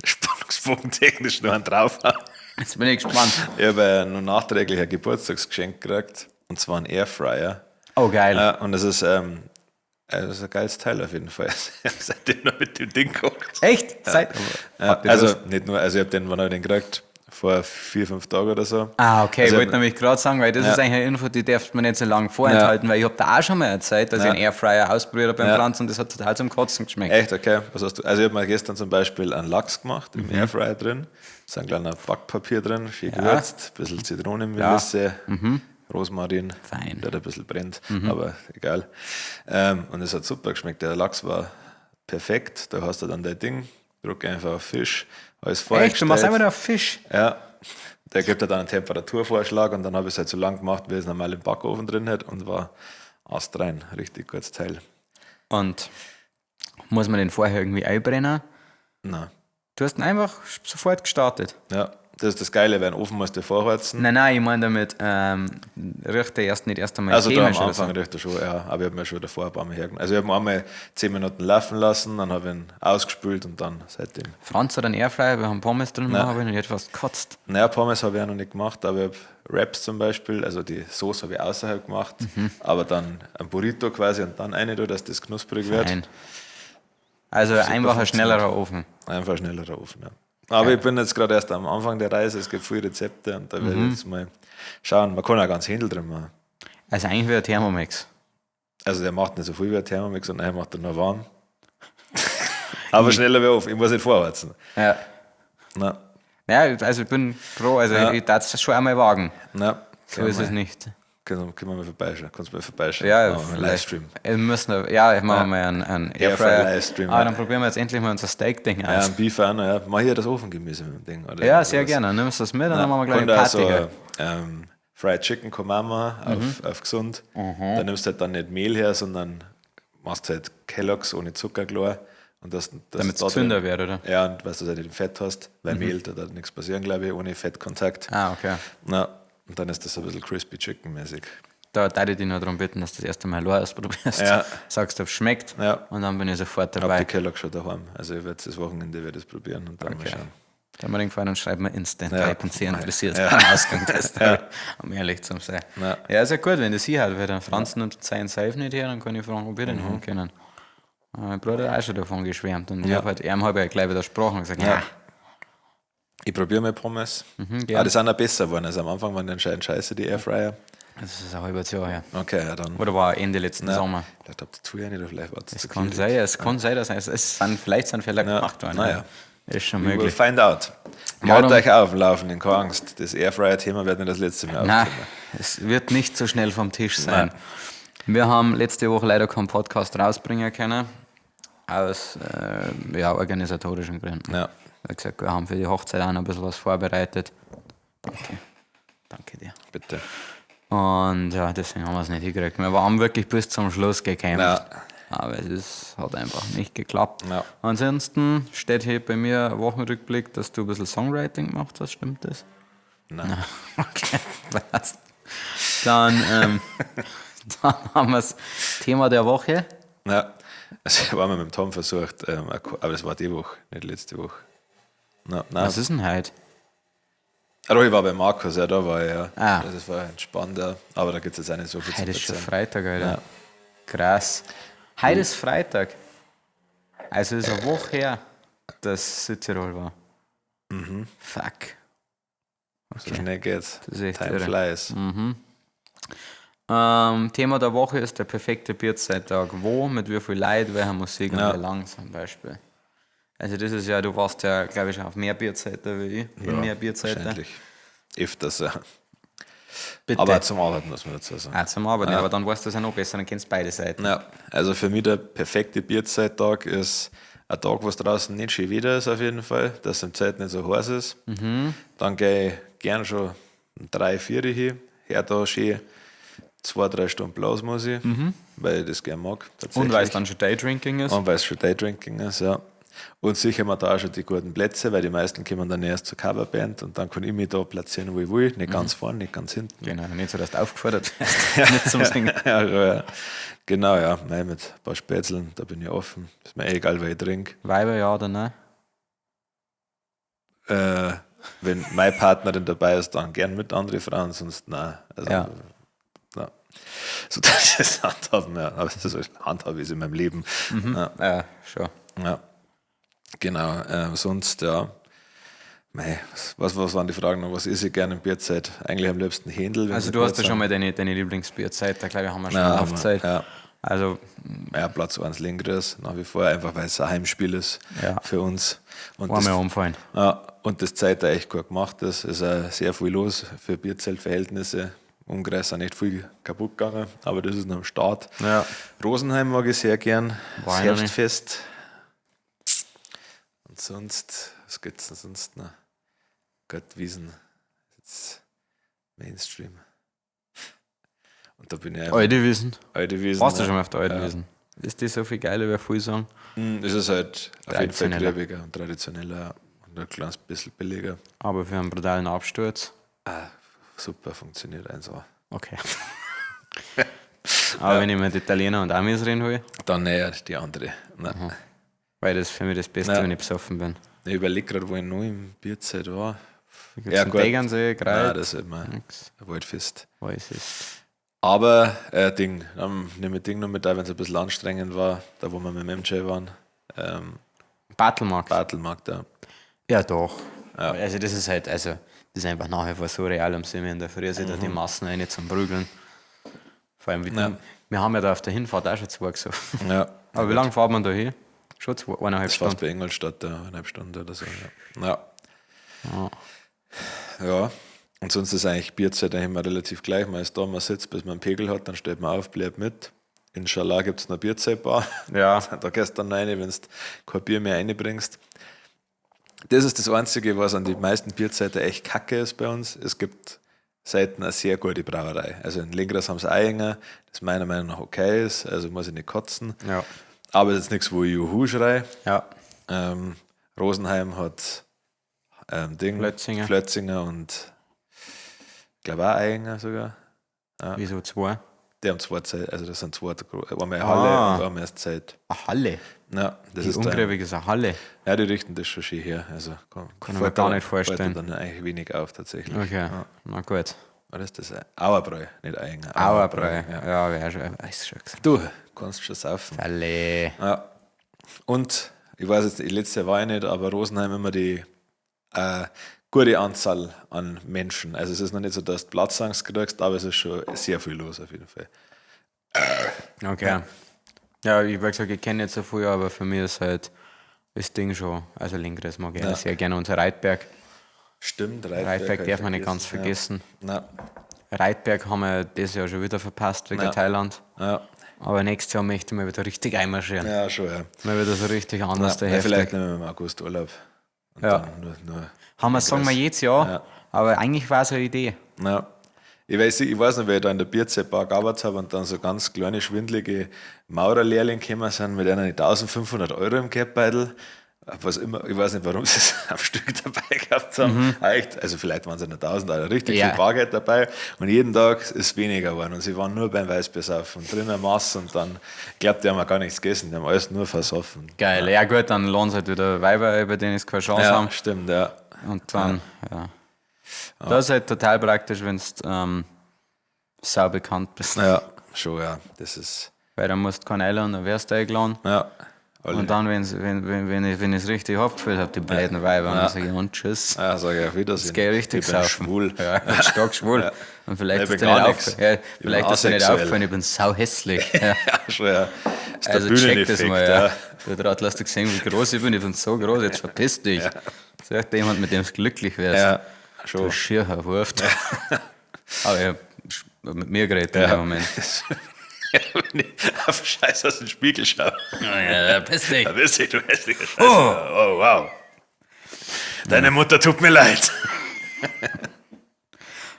S1: spannungsbogentechnisch noch einen draufhauen.
S2: Jetzt bin ich gespannt.
S1: Ich habe ja noch nachträglich ein Geburtstagsgeschenk gekriegt, und zwar einen Airfryer.
S2: Oh, geil.
S1: Ja, und das ist, das ist ein geiles Teil auf jeden Fall. Ich habe seitdem noch mit dem Ding gekocht.
S2: Echt? Seit,
S1: Ja,
S2: Habt ihr
S1: also
S2: das?
S1: nicht nur, also ich habe den, wann habe ich den gekriegt? Vor 4, 5 Tagen oder so.
S2: Ah, okay,
S1: Also
S2: ich
S1: ich
S2: wollte
S1: hab-
S2: nämlich gerade sagen, weil das ist eigentlich eine Info, die darf man nicht so lange vorenthalten, weil ich habe da auch schon mal erzählt, dass ich einen Airfryer ausprobiert habe beim Franz und das hat total zum Kotzen geschmeckt.
S1: Echt, okay. Was hast du? Also ich habe mir gestern zum Beispiel einen Lachs gemacht, im Airfryer drin. Ist ein kleiner Backpapier drin, schön gewürzt, ein bisschen Zitronenmelisse, Rosmarin,
S2: Fein.
S1: der da ein bisschen brennt, aber egal. Und es hat super geschmeckt. Der Lachs war perfekt. Da hast du dann dein Ding, druck einfach auf Fisch, alles
S2: Echt? Du machst
S1: vorgestellt.
S2: einfach nur Fisch.
S1: Ja, Der gibt ja dann einen Temperaturvorschlag und dann habe ich es halt so lang gemacht, wie es normal im Backofen drin hat und war astrein. Richtig gutes Teil.
S2: Und muss man den vorher irgendwie einbrennen?
S1: Nein.
S2: Du hast ihn einfach sofort gestartet.
S1: Ja, das ist das Geile, weil einen Ofen musst du vorheizen.
S2: Nein, nein, ich meine damit, riecht der erst nicht erst einmal
S1: Also da am
S2: chemisch oder
S1: Anfang
S2: so.
S1: riecht er schon, ja. Aber ich habe mir schon davor ein paar Mal hergenommen. Also ich habe ihn einmal 10 Minuten laufen lassen, dann habe ich ihn ausgespült und dann seitdem.
S2: Franz hat einen Airfryer, wir haben Pommes drin gemacht, habe ich nicht fast gekotzt.
S1: Naja, Pommes habe ich auch noch nicht gemacht, aber ich habe Wraps zum Beispiel, also die Soße habe ich außerhalb gemacht, aber dann ein Burrito quasi und dann eine, da, dass das knusprig wird.
S2: Nein. Also einfach ein
S1: funktioniert.
S2: schnellerer Ofen.
S1: Einfach schnellerer Ofen, ja. Aber ich bin jetzt gerade erst am Anfang der Reise, es gibt viele Rezepte und da werde ich jetzt mal schauen. Man kann auch ganz Händel drin machen.
S2: Also eigentlich wie ein Thermomix.
S1: Also der macht nicht so viel wie ein Thermomix und er macht er nur warm. Aber schneller wie Ofen, ich muss nicht vorheizen.
S2: Ja.
S1: Na,
S2: Ja, also ich bin froh, also
S1: Ja.
S2: ich darf es schon einmal wagen.
S1: na.
S2: So ist es nicht.
S1: Können wir mal vorbeischauen. Kannst du mal vorbeischauen.
S2: Ja,
S1: Machen wir einen
S2: vielleicht.
S1: Livestream.
S2: Wir müssen, ja, ich mache mal einen Airfryer.
S1: Livestream,
S2: Aber
S1: ja.
S2: dann probieren wir jetzt endlich mal unser Steak-Ding
S1: Ja,
S2: aus.
S1: ein Beef auch noch, ja. Mach hier das Ofengemüse mit dem Ding. Oder
S2: Ja, sehr
S1: was.
S2: gerne. Nimmst du das mit und dann machen wir gleich
S1: Und
S2: eine
S1: auch
S2: Party.
S1: so,
S2: hier.
S1: Fried Chicken kann man auch machen, auf gesund. Da nimmst du halt dann nicht Mehl her, sondern machst halt Kellogg's ohne Zucker klar. Und das
S2: Damit es
S1: da drin-
S2: gesünder wird, oder?
S1: Ja, und weißt du, dass du halt Fett hast, weil Mehl, da darf nichts passieren, glaube ich, ohne Fettkontakt.
S2: Ah, okay.
S1: Na, und dann ist das ein bisschen Crispy Chicken-mäßig.
S2: Da darf ich dich nur darum bitten, dass du das erste Mal allein ausprobierst.
S1: Ja.
S2: Sagst, ob es schmeckt.
S1: Ja.
S2: Und dann bin ich sofort
S1: Ich habe
S2: dabei.
S1: die Kellogg schon daheim. Also ich werde das Wochenende werde ich das probieren und dann mal
S2: Okay.
S1: schauen.
S2: Dann mir den gefallen und schreib mir instant,
S1: Ja.
S2: weil ich bin sehr interessiert
S1: Ja.
S2: am Ausgang der Story, um ehrlich zu sein.
S1: Ja.
S2: Ja, ist ja gut, wenn das hier hat, weil dann Franz nimmt seinen Safe nicht her, dann kann ich fragen, ob ich den haben können. Mein Bruder hat auch schon davon geschwärmt und ich
S1: Ja.
S2: habe halt, ihm habe ich gleich widersprochen und gesagt, ja,
S1: Ja. Ich probiere mal Pommes.
S2: gern.
S1: Ah, die sind auch besser geworden. Also am Anfang waren die anscheinend scheiße, die Airfryer.
S2: das ist ein halbes Jahr her.
S1: Okay, ja, dann.
S2: Oder war Ende letzten
S1: Ja.
S2: Sommer.
S1: Vielleicht habt ihr zu wenig oder vielleicht war es zu
S2: Kann
S1: kühl.
S2: sein, es kann sein, dass es sind, vielleicht sind Fehler
S1: Ja.
S2: gemacht worden.
S1: Naja.
S2: Ist schon
S1: We will
S2: möglich.
S1: find out. Ich
S2: Warum-
S1: halte euch auf dem Laufenden, keine Angst. Das Airfryer-Thema wird nicht das letzte Mal
S2: Nein,
S1: aufkommen.
S2: es wird nicht so schnell vom Tisch sein. Wir haben letzte Woche leider keinen Podcast rausbringen können. Aus ja, organisatorischen Gründen.
S1: Ja.
S2: Wie gesagt, wir haben für die Hochzeit auch noch ein bisschen was vorbereitet. Danke. Danke dir.
S1: Bitte.
S2: Und ja, deswegen haben wir es nicht hingekriegt. Wir haben wirklich bis zum Schluss gekämpft.
S1: Ja.
S2: Aber es ist, hat einfach nicht geklappt.
S1: Ja.
S2: Ansonsten steht hier bei mir Wochenrückblick, dass du ein bisschen Songwriting gemacht hast. Stimmt das?
S1: Nein.
S2: Okay, passt. Dann, dann haben wir das Thema der Woche.
S1: Ja. Also, ich habe einmal mit dem Tom versucht, aber das war die Woche, nicht letzte Woche. Na, nein.
S2: Was ist denn heute?
S1: Ah, doch, ich war bei Markus, ja, da war ich, ja.
S2: Ah.
S1: Das war entspannt, ja. Aber da gibt es jetzt auch nicht so viel
S2: Heute ist schon
S1: erzählen.
S2: Freitag, Alter.
S1: Ja.
S2: Krass. Heute ist Freitag. Also ist eine Woche her, dass Südtirol war.
S1: Mhm.
S2: Fuck.
S1: So schnell geht's.
S2: Das ist echt
S1: Time
S2: irre.
S1: flies.
S2: Thema der Woche ist der perfekte Bierzeittag. Wo, mit wie viel Leid, welcher Musik
S1: Ja.
S2: und wie lang zum Beispiel. Also das ist ja, du warst ja, glaube ich, auf mehr Bierzeiten wie ich. In mehr Bierzeiten.
S1: Wahrscheinlich. Öfters, ja.
S2: Bitte.
S1: Aber auch zum Arbeiten, muss man dazu sagen.
S2: Auch zum Arbeiten, aber dann weißt du es ja noch besser, dann kennst du beide Seiten.
S1: Ja, also für mich der perfekte Bierzeittag ist ein Tag, wo es draußen nicht schön wieder ist, auf jeden Fall, dass es im Zelt nicht so heiß ist. Dann gehe ich gern schon um 3, 4 hin, hör da schön 2, 3 Stunden Blasmusik, weil ich das gern mag.
S2: Und weil es dann schon Daydrinking ist.
S1: Und weil es schon Daydrinking ist, ja. Und sicher mal da auch schon die guten Plätze, weil die meisten kommen dann erst zur Coverband und dann kann ich mich da platzieren, wo ich will. Nicht ganz vorne, nicht ganz hinten.
S2: Genau, nicht so, dass du aufgefordert wirst, nicht zum Singen.
S1: Ja, schon, ja. Genau, ja. Nein, mit ein paar Spätzeln, da bin ich offen. Ist mir eh egal, was ich trinke.
S2: Weiber, ja oder nein?
S1: Wenn meine Partnerin dabei ist, dann gern mit anderen Frauen, sonst nein. Also,
S2: Ja.
S1: nein. So, das ist Handhaben, ja. Aber das ist Handhabe ist in meinem Leben. Ja.
S2: Ja, schon.
S1: Ja. Genau, sonst, ja. Mei, was waren die Fragen noch? Was esse ich gerne in Bierzeit? Eigentlich am liebsten Händel. wenn
S2: Also
S1: sie
S2: du
S1: gut
S2: hast ja
S1: sind.
S2: schon mal deine Lieblingsbierzeit, da glaube ich, haben wir schon
S1: Ja,
S2: ja,
S1: haben wir,
S2: Aufzeit.
S1: ja.
S2: Also
S1: Ja, Platz 1 Lingres, nach wie vor, einfach weil es ein Heimspiel ist
S2: Ja.
S1: für uns. Und
S2: war
S1: das,
S2: mir umfallen.
S1: ja, und das Zeit da echt gut gemacht ist. Es ist auch sehr viel los für Bierzeltverhältnisse. Umkreis sind nicht viel kaputt gegangen, aber das ist noch am Start.
S2: Ja.
S1: Rosenheim mag ich sehr gern.
S2: War
S1: Das
S2: ich noch nicht.
S1: Herbstfest. Und sonst, was gibt's denn sonst noch? Gott, Wiesen. jetzt Mainstream. Und da bin ich einfach
S2: Alte Wiesen.
S1: Alte Wiesen.
S2: Warst du
S1: ja.
S2: schon mal auf der Alten
S1: Ja.
S2: Wiesen? Ist die so viel geiler, wie viele sagen?
S1: Es ist halt auf jeden Fall
S2: Traditioneller.
S1: gröbiger und traditioneller und ein kleines bisschen billiger.
S2: Aber für einen brutalen Absturz.
S1: Ah, super, funktioniert eins auch.
S2: Okay. Aber wenn ich mit Italiener und Amis reden will,
S1: Dann näher die andere. Nein.
S2: weil das ist für mich das Beste,
S1: Ja.
S2: wenn ich besoffen bin.
S1: Ich überlege gerade, wo ich noch im Bierzeit war.
S2: Da gibt's einen Tegernsee,
S1: Nein,
S2: Greit.
S1: das ist immer
S2: Nix.
S1: ein Waldfest.
S2: Weiß ist.
S1: Aber Ding, dann nehme ich Ding noch mit da, wenn es ein bisschen anstrengend war, da wo wir mit dem MJ waren.
S2: Battlemarkt.
S1: Bartelmarkt, ja.
S2: Ja, doch. Also das ist halt, also das ist einfach nach wie vor so real am Simmi in der Früh sind da die Massen rein zum Prügeln. Vor allem, wie wir haben ja da auf der Hinfahrt auch schon zwei gesoffen.
S1: Ja.
S2: Aber wie lange fahren wir da hin? Schon zwei, eineinhalb
S1: Das war
S2: Stunden.
S1: bei Ingolstadt, ja, eineinhalb Stunden oder so. Ja. Ja. Ja. Und sonst ist eigentlich Bierzeit eigentlich immer relativ gleich. Man ist da, man sitzt, bis man einen Pegel hat, dann stellt man auf, bleibt mit. Inshallah gibt es eine Bierzeitbar.
S2: Ja.
S1: Da gehst du dann rein, wenn du kein Bier mehr reinbringst. Das ist das Einzige, was an den meisten Bierzeiten echt kacke ist bei uns. Es gibt selten eine sehr gute Brauerei. Also in Lingras haben sie Einger, das meiner Meinung nach okay ist, also muss ich nicht kotzen.
S2: Ja.
S1: Aber es ist jetzt nichts, wo ich Juhu schrei.
S2: Ja.
S1: Rosenheim hat Ding,
S2: Flötzinger.
S1: Flötzinger und ich glaube auch Einger sogar.
S2: Wieso zwei?
S1: Die haben zwei Zeit, also das sind zwei, einmal Halle
S2: Ah.
S1: und einmal erst Zeit.
S2: Eine Halle.
S1: Ja, das
S2: Wie
S1: ist dann,
S2: ungräbig ist eine Halle.
S1: ja, die richten das schon schön her. Also kann,
S2: Kann ich mir gar nicht vorstellen.
S1: Fällt dann eigentlich wenig auf tatsächlich.
S2: Okay,
S1: Ja.
S2: na gut.
S1: Was ist das? Auerbräu, nicht Einger.
S2: Auerbräu.
S1: Ja.
S2: Ja, wäre schon. Ist schon gesagt.
S1: Du kannst schon saufen.
S2: Halle.
S1: Ja. Und ich weiß jetzt, letztes Jahr war ich nicht, aber Rosenheim immer die gute Anzahl an Menschen. Also es ist noch nicht so, dass du Platzangst kriegst, aber es ist schon sehr viel los auf jeden Fall.
S2: Okay. Ja, ich wie gesagt, ich kenne nicht so viel, aber für mich ist halt das Ding schon, also Lingres mag ich
S1: Ja.
S2: sehr gerne. Und Reitberg.
S1: Stimmt, Reitberg,
S2: Reitberg
S1: hab ich
S2: darf man nicht ganz vergessen.
S1: Ja.
S2: Reitberg haben wir das Jahr schon wieder verpasst wegen
S1: Ja.
S2: Thailand.
S1: Ja.
S2: Aber nächstes Jahr möchte ich mal wieder richtig einmarschieren.
S1: ja, schon, ja.
S2: Mal wieder so richtig anders
S1: Ja,
S2: der
S1: ja,
S2: Heftig.
S1: vielleicht nehmen wir im August Urlaub. Und
S2: Ja.
S1: dann nur
S2: Haben wir, sagen wir jedes Jahr,
S1: Ja.
S2: aber eigentlich war es eine Idee.
S1: Ja. Ich weiß noch, weil ich da in der Bierzeitbar gearbeitet habe und dann so ganz kleine, schwindelige Maurerlehrlinge gekommen sind mit einer 1500 Euro im Geldbeutel. Was immer, ich weiß nicht, warum sie es am Stück dabei gehabt haben. Ah, Echt, also vielleicht waren es nicht 1000, aber richtig
S2: Mhm. Ja.
S1: viel Bargeld dabei. Und jeden Tag ist weniger geworden. Und sie waren nur beim Weißbier saufen, drinnen Mass und dann, ich glaube, die haben auch gar nichts gegessen, die haben alles nur versoffen.
S2: Geil, ja gut, dann lohnt es halt wieder Weiber, bei denen es keine Chance
S1: Ja,
S2: haben.
S1: stimmt, ja.
S2: Und dann, ja. Das ist halt total praktisch, wenn du sau bekannt bist.
S1: Ja, schon, ja. Das ist,
S2: Weil dann musst du keinen einladen, dann wirst du eingeladen.
S1: ja. Alle.
S2: Und dann, wenn's, wenn, wenn, wenn ich es richtig abgefüllt habe, die blöden Weiber, dann sage ich, und tschüss.
S1: Ja, sag ich auf Wiedersehen.
S2: Das geht richtig
S1: Ich bin
S2: saufen.
S1: schwul.
S2: Ja, ich bin stark schwul. Und vielleicht
S1: Ich bin
S2: ist dir
S1: gar
S2: nicht,
S1: nix.
S2: auf, ja,
S1: Ich bin
S2: vielleicht ist dir nicht
S1: asexuell.
S2: aufgefallen, ich bin sauhässlich. Ja.
S1: Ja, schon, ja. Ist der
S2: Also check das
S1: Bühneneffekt,
S2: mal, ja. Du Trottel, hast du gesehen, wie groß ich bin? Ich bin so groß, jetzt verpiss dich. Such dir jemand, mit dem du glücklich wirst.
S1: Ja,
S2: Du
S1: schon.
S2: schierher Wurf. Aber ich hab mit mir geredet in dem Moment.
S1: Wenn ich auf Scheiß aus dem Spiegel schaue.
S2: Ja, verpiss dich.
S1: Da bist du, du hässlicher Scheiße. Oh. wow. Deine Mutter tut mir leid.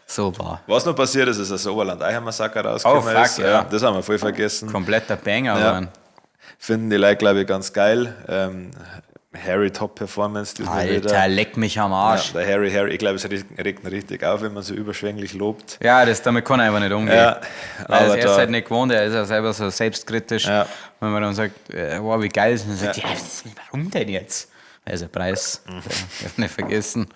S2: So war.
S1: Was noch passiert ist, ist, dass das Oberland Eicher-Massaker rausgekommen
S2: Oh, fuck,
S1: ist.
S2: ja.
S1: Das haben wir voll vergessen.
S2: Kompletter Banger,
S1: Ja.
S2: Mann.
S1: Finden die Leute, glaube ich, ganz geil. Harry Top Performance diesmal
S2: Alter,
S1: wieder.
S2: leck mich am
S1: Ja,
S2: Arsch.
S1: der Harry, Harry, ich glaube, es regt regt ihn richtig auf, wenn man so überschwänglich lobt.
S2: Ja, das, damit kann er einfach nicht umgehen.
S1: Ja,
S2: Weil
S1: aber
S2: er ist
S1: da-
S2: halt nicht gewohnt, er ist ja selber so selbstkritisch.
S1: Ja.
S2: Wenn man dann sagt, wow, wie geil ist, dann sagt ja, warum denn jetzt? Also Preis, darf nicht vergessen.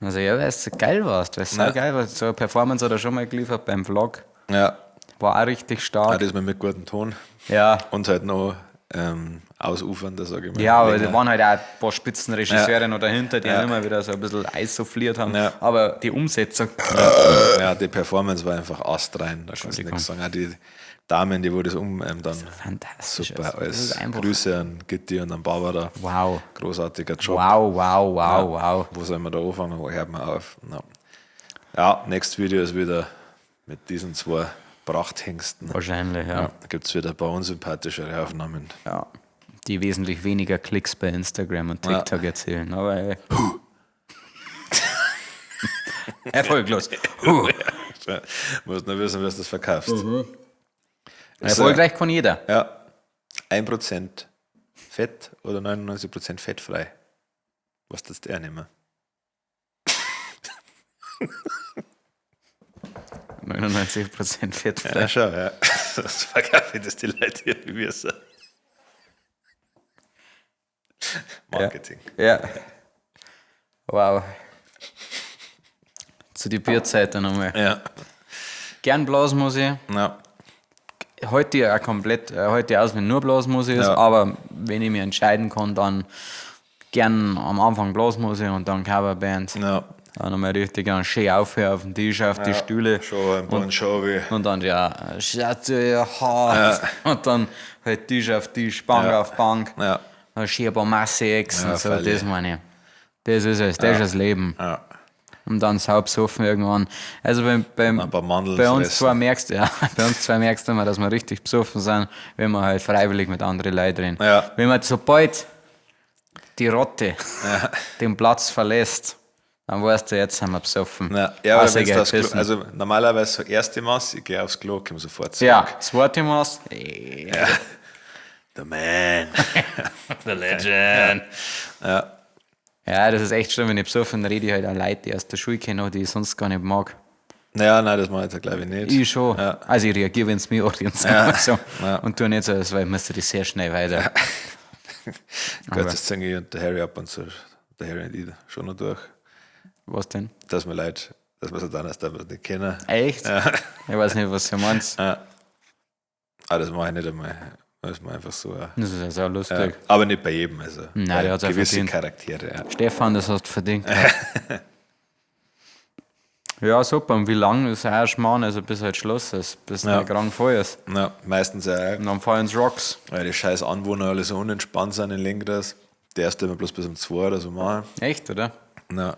S2: Also ja, weil es so geil warst, weil es so
S1: Ja.
S2: geil war. So eine Performance hat er schon mal geliefert beim Vlog.
S1: Ja,
S2: War auch richtig
S1: ah,
S2: stark.
S1: das mal mit gutem Ton.
S2: Ja.
S1: Und halt noch ausufernder, sage ich mal.
S2: Ja, aber
S1: Länger.
S2: da waren halt auch ein paar Spitzenregisseure noch dahinter, die
S1: Ja.
S2: immer wieder so ein bisschen eissouffliert haben.
S1: Ja.
S2: Aber die Umsetzung,
S1: Ja, die Performance war einfach astrein, da kannst du nichts sagen. Auch die Damen, die wo das um dann
S2: fantastisch.
S1: super
S2: Also, das
S1: alles.
S2: ist einfach
S1: Grüße an Gitti und an Barbara.
S2: wow.
S1: Großartiger Job.
S2: Wow, wow, wow, wow.
S1: Wo soll man da anfangen? Wo hört man auf? Ja, ja nächstes Video ist wieder mit diesen zwei Prachthengsten.
S2: Wahrscheinlich, ja.
S1: Ja, da gibt es wieder ein paar unsympathischere Aufnahmen.
S2: Ja. Die wesentlich weniger Klicks bei Instagram und TikTok erzielen. Aber ey. Erfolglos. Huh.
S1: Musst nur wissen, wie du das verkaufst.
S2: Erfolgreich kann jeder.
S1: Ja. 1% Fett oder 99% fettfrei. Was das der nicht mehr?
S2: 99% fettfrei.
S1: Ja, schon, ja. Das verkaufe ich das die Leute hier müssen. Marketing.
S2: Ja. Wow. Zu die Bierzeiten nochmal.
S1: Ja.
S2: Gern Blasmusik.
S1: Ja.
S2: Heute ja auch komplett, heute aus, wenn nur Blasmusik ist,
S1: Ja.
S2: aber wenn ich mich entscheiden kann, dann gern am Anfang Blasmusik und dann Coverband.
S1: Ja.
S2: Dann nochmal richtig dann schön aufhören auf den Tisch, auf die Stühle.
S1: Schon ein Bon Jovi.
S2: Und dann ja, Shut your heart. Und dann halt Tisch auf Tisch, Bank
S1: Ja.
S2: auf Bank.
S1: Ja.
S2: Dann schön ein paar Masse exen,
S1: Ja,
S2: so,
S1: freilich.
S2: das meine ich. Das ist es, das ist das Leben.
S1: Ja.
S2: Und dann saubsoffen irgendwann. Also beim,
S1: Ein paar Mandeln
S2: bei uns
S1: fressen.
S2: zwei merkst ja, bei uns zwei merkst du immer, dass wir richtig besoffen sind, wenn wir halt freiwillig mit anderen Leuten reden.
S1: Ja.
S2: Wenn man sobald die Rotte den Platz verlässt, dann weißt du, jetzt sind wir besoffen.
S1: Ja, ja, aber
S2: Also,
S1: wenn's
S2: gell,
S1: das Klo,
S2: pissen.
S1: also normalerweise so erste Maß, ich gehe aufs Klo, komme sofort zurück.
S2: Ja, zweite Maß. Ja.
S1: The man.
S2: The Legend.
S1: Ja.
S2: Ja, das ist echt schlimm, wenn ich besoffen bin, rede ich halt auch Leute, die aus der Schule kenne, die ich sonst gar nicht mag.
S1: Naja, nein, das mache ich jetzt glaube ich nicht.
S2: Ich schon.
S1: Ja.
S2: Also ich reagiere, wenn es mich orientiert.
S1: Ja.
S2: So.
S1: Ja.
S2: Und tue nicht so, als weil ich müsste das sehr schnell weiter.
S1: Gut, das ziehe ich und der Harry ab und zu, der Harry und ich schon noch durch.
S2: Was denn?
S1: Dass mir leid, dass wir so dann erst dass wir nicht kennen.
S2: Echt?
S1: Ja.
S2: Ich weiß nicht, was du meinst.
S1: Ja. Aber das mache ich nicht einmal. Das ist mir einfach so. Ja.
S2: Das ist ja sehr lustig.
S1: Aber nicht bei jedem, also.
S2: Nein,
S1: bei
S2: der hat's auch
S1: gewisse
S2: verdient.
S1: Charaktere, ja.
S2: Stefan, das hast du verdient. Ja, super. Und wie lange ist auch ein Schmarrn, also bis halt Schluss ist, bis
S1: Ja.
S2: der Krang voll ist.
S1: Ja, meistens auch,
S2: Und dann fallen Rocks.
S1: weil die scheiß Anwohner alle so unentspannt sind in Lengras. Der erste immer bloß bis um 2 oder so machen.
S2: Echt, oder?
S1: Na,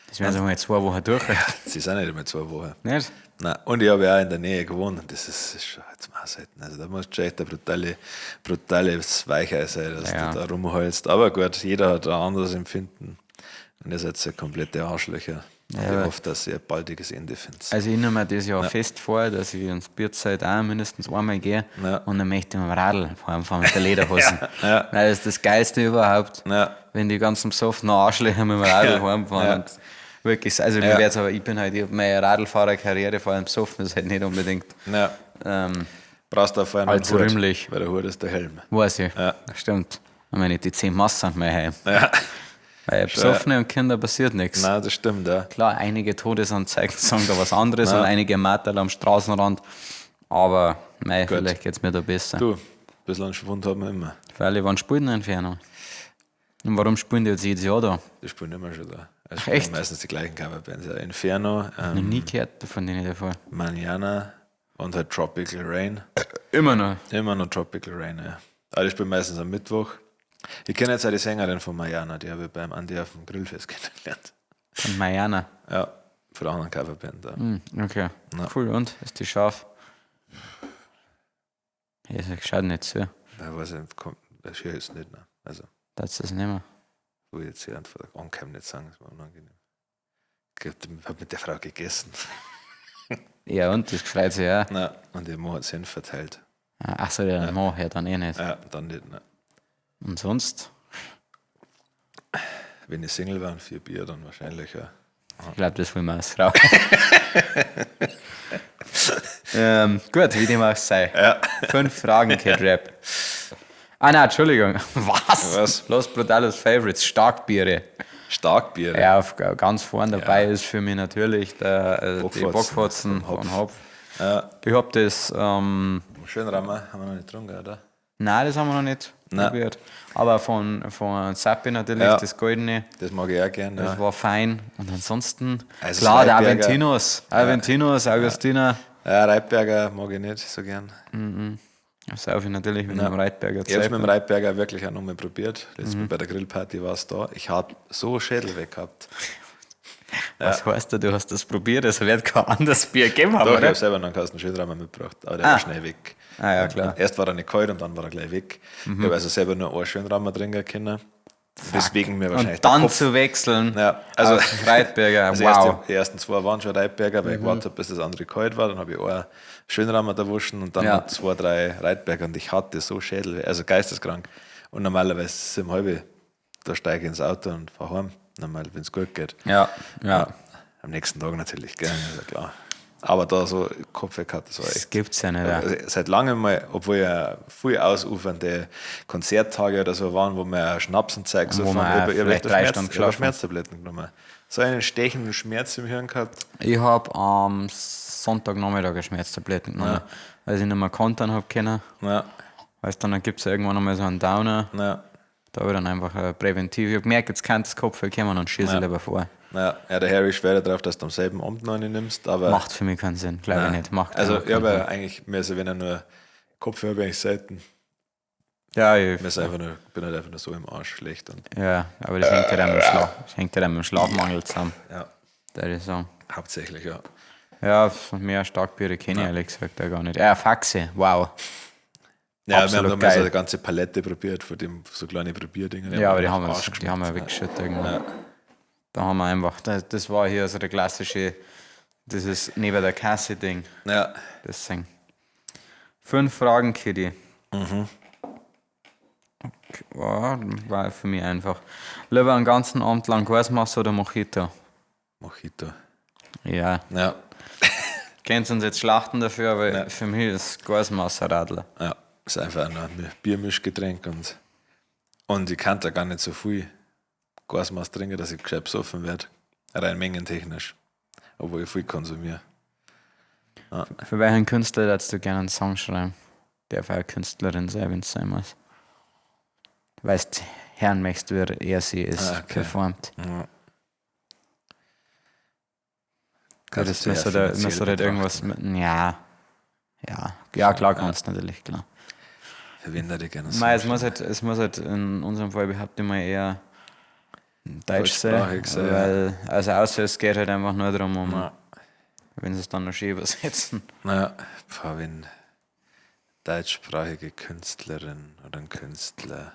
S2: Das werden sie mal 2 Wochen durch.
S1: sie sind nicht einmal 2 Wochen.
S2: Nicht?
S1: Nein, und ich habe ja auch in der Nähe gewohnt und das ist schon zum Aushalten. Also da musst du schon echt ein brutales Weichei sein, dass
S2: Ja.
S1: du da rumheulst. Aber gut, jeder hat ein anderes Empfinden. Und ihr seid ja komplette Arschlöcher. Und
S2: Ja.
S1: ich hoffe, dass ihr ein baldiges Ende findet.
S2: Also ich nehme mir das ja fest vor, dass ich ins Bierzeit auch mindestens einmal gehe
S1: Ja.
S2: und dann möchte ich mit dem Radl heimfahren mit der Lederhosen.
S1: Ja.
S2: Weil das ist das Geilste überhaupt,
S1: Ja.
S2: wenn die ganzen besoffenen Arschlöcher mit dem Radl
S1: Ja.
S2: heimfahren.
S1: Ja.
S2: Und wirklich, also mir
S1: Ja.
S2: wär's aber, ich bin halt, ich hab meine Radlfahrerkarriere vor allem besoffen, ist halt nicht unbedingt,
S1: Ja. Brauchst du auch vorher noch einen
S2: Allzu
S1: Hut,
S2: rühmlich.
S1: weil der Hut ist der Helm.
S2: weiß ich.
S1: Ja.
S2: Stimmt. Ich meine, die 10 Massen sind mein Heim.
S1: Ja.
S2: Weil Besoffene und Kinder passiert nichts.
S1: Nein, das stimmt, ja.
S2: Klar, einige Todesanzeigen sagen da was anderes und einige Marterl am Straßenrand. Aber mei, vielleicht geht es mir da besser.
S1: Du, ein bisschen einen Schwund hat man immer.
S2: Weil wann spielen denn Inferno? Und warum spielen die jetzt jedes Jahr da?
S1: Die spielen immer schon da. Also spielen
S2: echt?
S1: meistens die gleichen Coverbands. Ja. Inferno,
S2: Noch nie gehört von denen davor.
S1: Manana und halt Tropical Rain.
S2: Immer noch.
S1: Immer noch Tropical Rain, ja. Aber ich spiele meistens am Mittwoch. Ich kenne jetzt auch die Sängerin von Mariana, die habe ich beim Andi auf dem Grillfest kennengelernt.
S2: Von Mariana.
S1: Ja, von der anderen Coverband. Ja.
S2: Okay.
S1: Ja.
S2: Cool, und? Ist die scharf? Ja, das schaut nicht zu.
S1: Ja, weiß ich, kommt, das hier ist nicht, ne? Also,
S2: Das ist nicht mehr.
S1: wo ich jetzt hier einfach ankommen nicht sagen, ist mir unangenehm. Ich habe mit der Frau gegessen.
S2: Ja, und das freut sich auch.
S1: Na, und ihr Mann hat Senf verteilt.
S2: Ach so, der Mann, ja, dann eh nicht.
S1: Ja, dann nicht, ne.
S2: Und sonst?
S1: Wenn ich Single war und 4 Bier, dann wahrscheinlich, ja.
S2: Ich glaube, das wollen wir als Frau. Gut, wie dem auch sei.
S1: Ja.
S2: 5 Fragen, Kid Rap. Ah nein, Entschuldigung. Was?
S1: Was?
S2: Los Brutales Favorites, Starkbiere.
S1: Starkbiere.
S2: Ja, ganz vorn dabei ist für mich natürlich die
S1: Bockfotzen.
S2: Bockfotzen
S1: Vom Hopf.
S2: von Hopf.
S1: Ja.
S2: Ich hab das,
S1: Schön Rammer, haben wir noch nicht getrunken, oder?
S2: nein, das haben wir noch nicht
S1: Nein.
S2: probiert. Aber von Zappi natürlich,
S1: Ja.
S2: das Goldene.
S1: Das mag ich auch gern.
S2: Das
S1: Ja.
S2: war fein. Und ansonsten,
S1: Also
S2: klar, der
S1: Reitberger.
S2: Aventinos. Aventinos, Augustiner.
S1: Ja, Reitberger mag ich nicht so gern.
S2: Das sauf ich natürlich mit dem Reitberger
S1: Ich habe es mit dem
S2: Zeit.
S1: Reitberger wirklich auch nochmal probiert. Letztes Mal bei der Grillparty war es da. Ich habe so Schädel weg gehabt.
S2: Was heißt da, du hast das probiert? Es wird kein anderes Bier gegeben haben,
S1: Doch, ich
S2: oder?
S1: habe selber noch einen Kasten Schönramer mitgebracht, aber der
S2: Ah.
S1: war schnell weg.
S2: Ah, ja, klar.
S1: Erst war er nicht kalt und dann war er gleich weg. Ich habe also selber nur einen Schönramer trinken können. Weswegen mir wahrscheinlich
S2: Und dann zu wechseln
S1: ja, also
S2: auf Reitberger,
S1: also
S2: wow.
S1: Die ersten zwei waren schon Reitberger, weil ich gewartet habe, bis das andere kalt war. Dann habe ich einen Schönramer erwischen und dann noch 2, 3 Reitberger und ich hatte so Schädel, also geisteskrank. Und normalerweise 7:30, da steige ich ins Auto und fahre heim, normal, wenn es gut geht.
S2: Ja, ja.
S1: Ja. Am nächsten Tag natürlich, gell, ist ja klar. Aber da so Kopfweh gehabt, das war
S2: Das
S1: echt.
S2: gibt's ja nicht. Ja.
S1: Also seit langem mal, obwohl ja viel ausufernde Konzerttage oder so waren, wo wir ja Schnaps und Zeug
S2: Wo
S1: so
S2: man
S1: fahren,
S2: auch
S1: ich hab
S2: vielleicht
S1: echt
S2: 3 Stunden
S1: ich hab
S2: geschlafen.
S1: Schmerztabletten genommen. So einen stechenden Schmerz im Hirn gehabt.
S2: Ich hab am Sonntagnachmittag eine Schmerztablette genommen, weil ich nicht mehr kontern hab können.
S1: Ja.
S2: Weißt du, dann gibt's ja irgendwann nochmal so einen Downer.
S1: Ja.
S2: Da hab ich dann einfach präventiv. Ich hab gemerkt, jetzt kann das Kopfweh kommen und schieße lieber vor.
S1: Ja, ja, der Harry schwört darauf, dass du am selben Abend noch eine nimmst, aber
S2: Macht für mich keinen Sinn, glaube ich nicht. Macht
S1: also
S2: einfach
S1: ich habe
S2: keinen
S1: ja eigentlich mehr so, wenn er nur Kopfhörer habe ich eigentlich selten.
S2: Sinn. Ja, ich,
S1: Mir ist einfach nur, bin halt einfach nur so im Arsch schlecht. Und,
S2: ja, aber das hängt halt auch mit dem Schlaf, das hängt halt auch mit dem Schlafmangel zusammen,
S1: ja,
S2: würde ich sagen.
S1: hauptsächlich, ja.
S2: Ja, mehr Starkbiere kenne ich ehrlich gesagt auch gar nicht. Ja, Faxe, wow.
S1: Ja,
S2: Absolut
S1: wir haben damals
S2: geil.
S1: eine ganze Palette probiert von dem so kleine Probierdinger.
S2: Ja, aber die haben
S1: wir
S2: wir, die haben wir weggeschüttet irgendwann. Ja. Da haben wir einfach, das war hier so der klassische, dieses neben der Kasse Ding.
S1: Ja.
S2: Das Ding. 5 Fragen, Kitty. Mhm. Okay, war für mich einfach. Lieber einen ganzen Abend lang Gasmasse oder Mojito?
S1: Mojito.
S2: Ja.
S1: Ja.
S2: Könnt uns jetzt schlachten dafür, aber für mich ist Gasmasse Radler.
S1: Ja, ist einfach ein Biermischgetränk und ich kann da gar nicht so viel Gasmaß trinken, dass ich gescheit besoffen werde. Rein mengentechnisch. Obwohl ich viel konsumiere.
S2: Ja. Für welchen Künstler würdest du gerne einen Song schreiben? Darf auch eine Künstlerin sein, wenn es sein muss. Weißt, Herrn möchtest, wie er sie ist, performt.
S1: Ja.
S2: Das müsste halt irgendwas mit. Ja. Ja, ja klar kannst du natürlich, klar.
S1: Für wen da gerne
S2: Mei, es muss halt in unserem Fall behaupte ich mal eher Deutsch sein, weil, also außer es geht halt einfach nur darum, wenn sie es dann noch schön übersetzen.
S1: Naja, wenn deutschsprachige Künstlerin oder ein Künstler.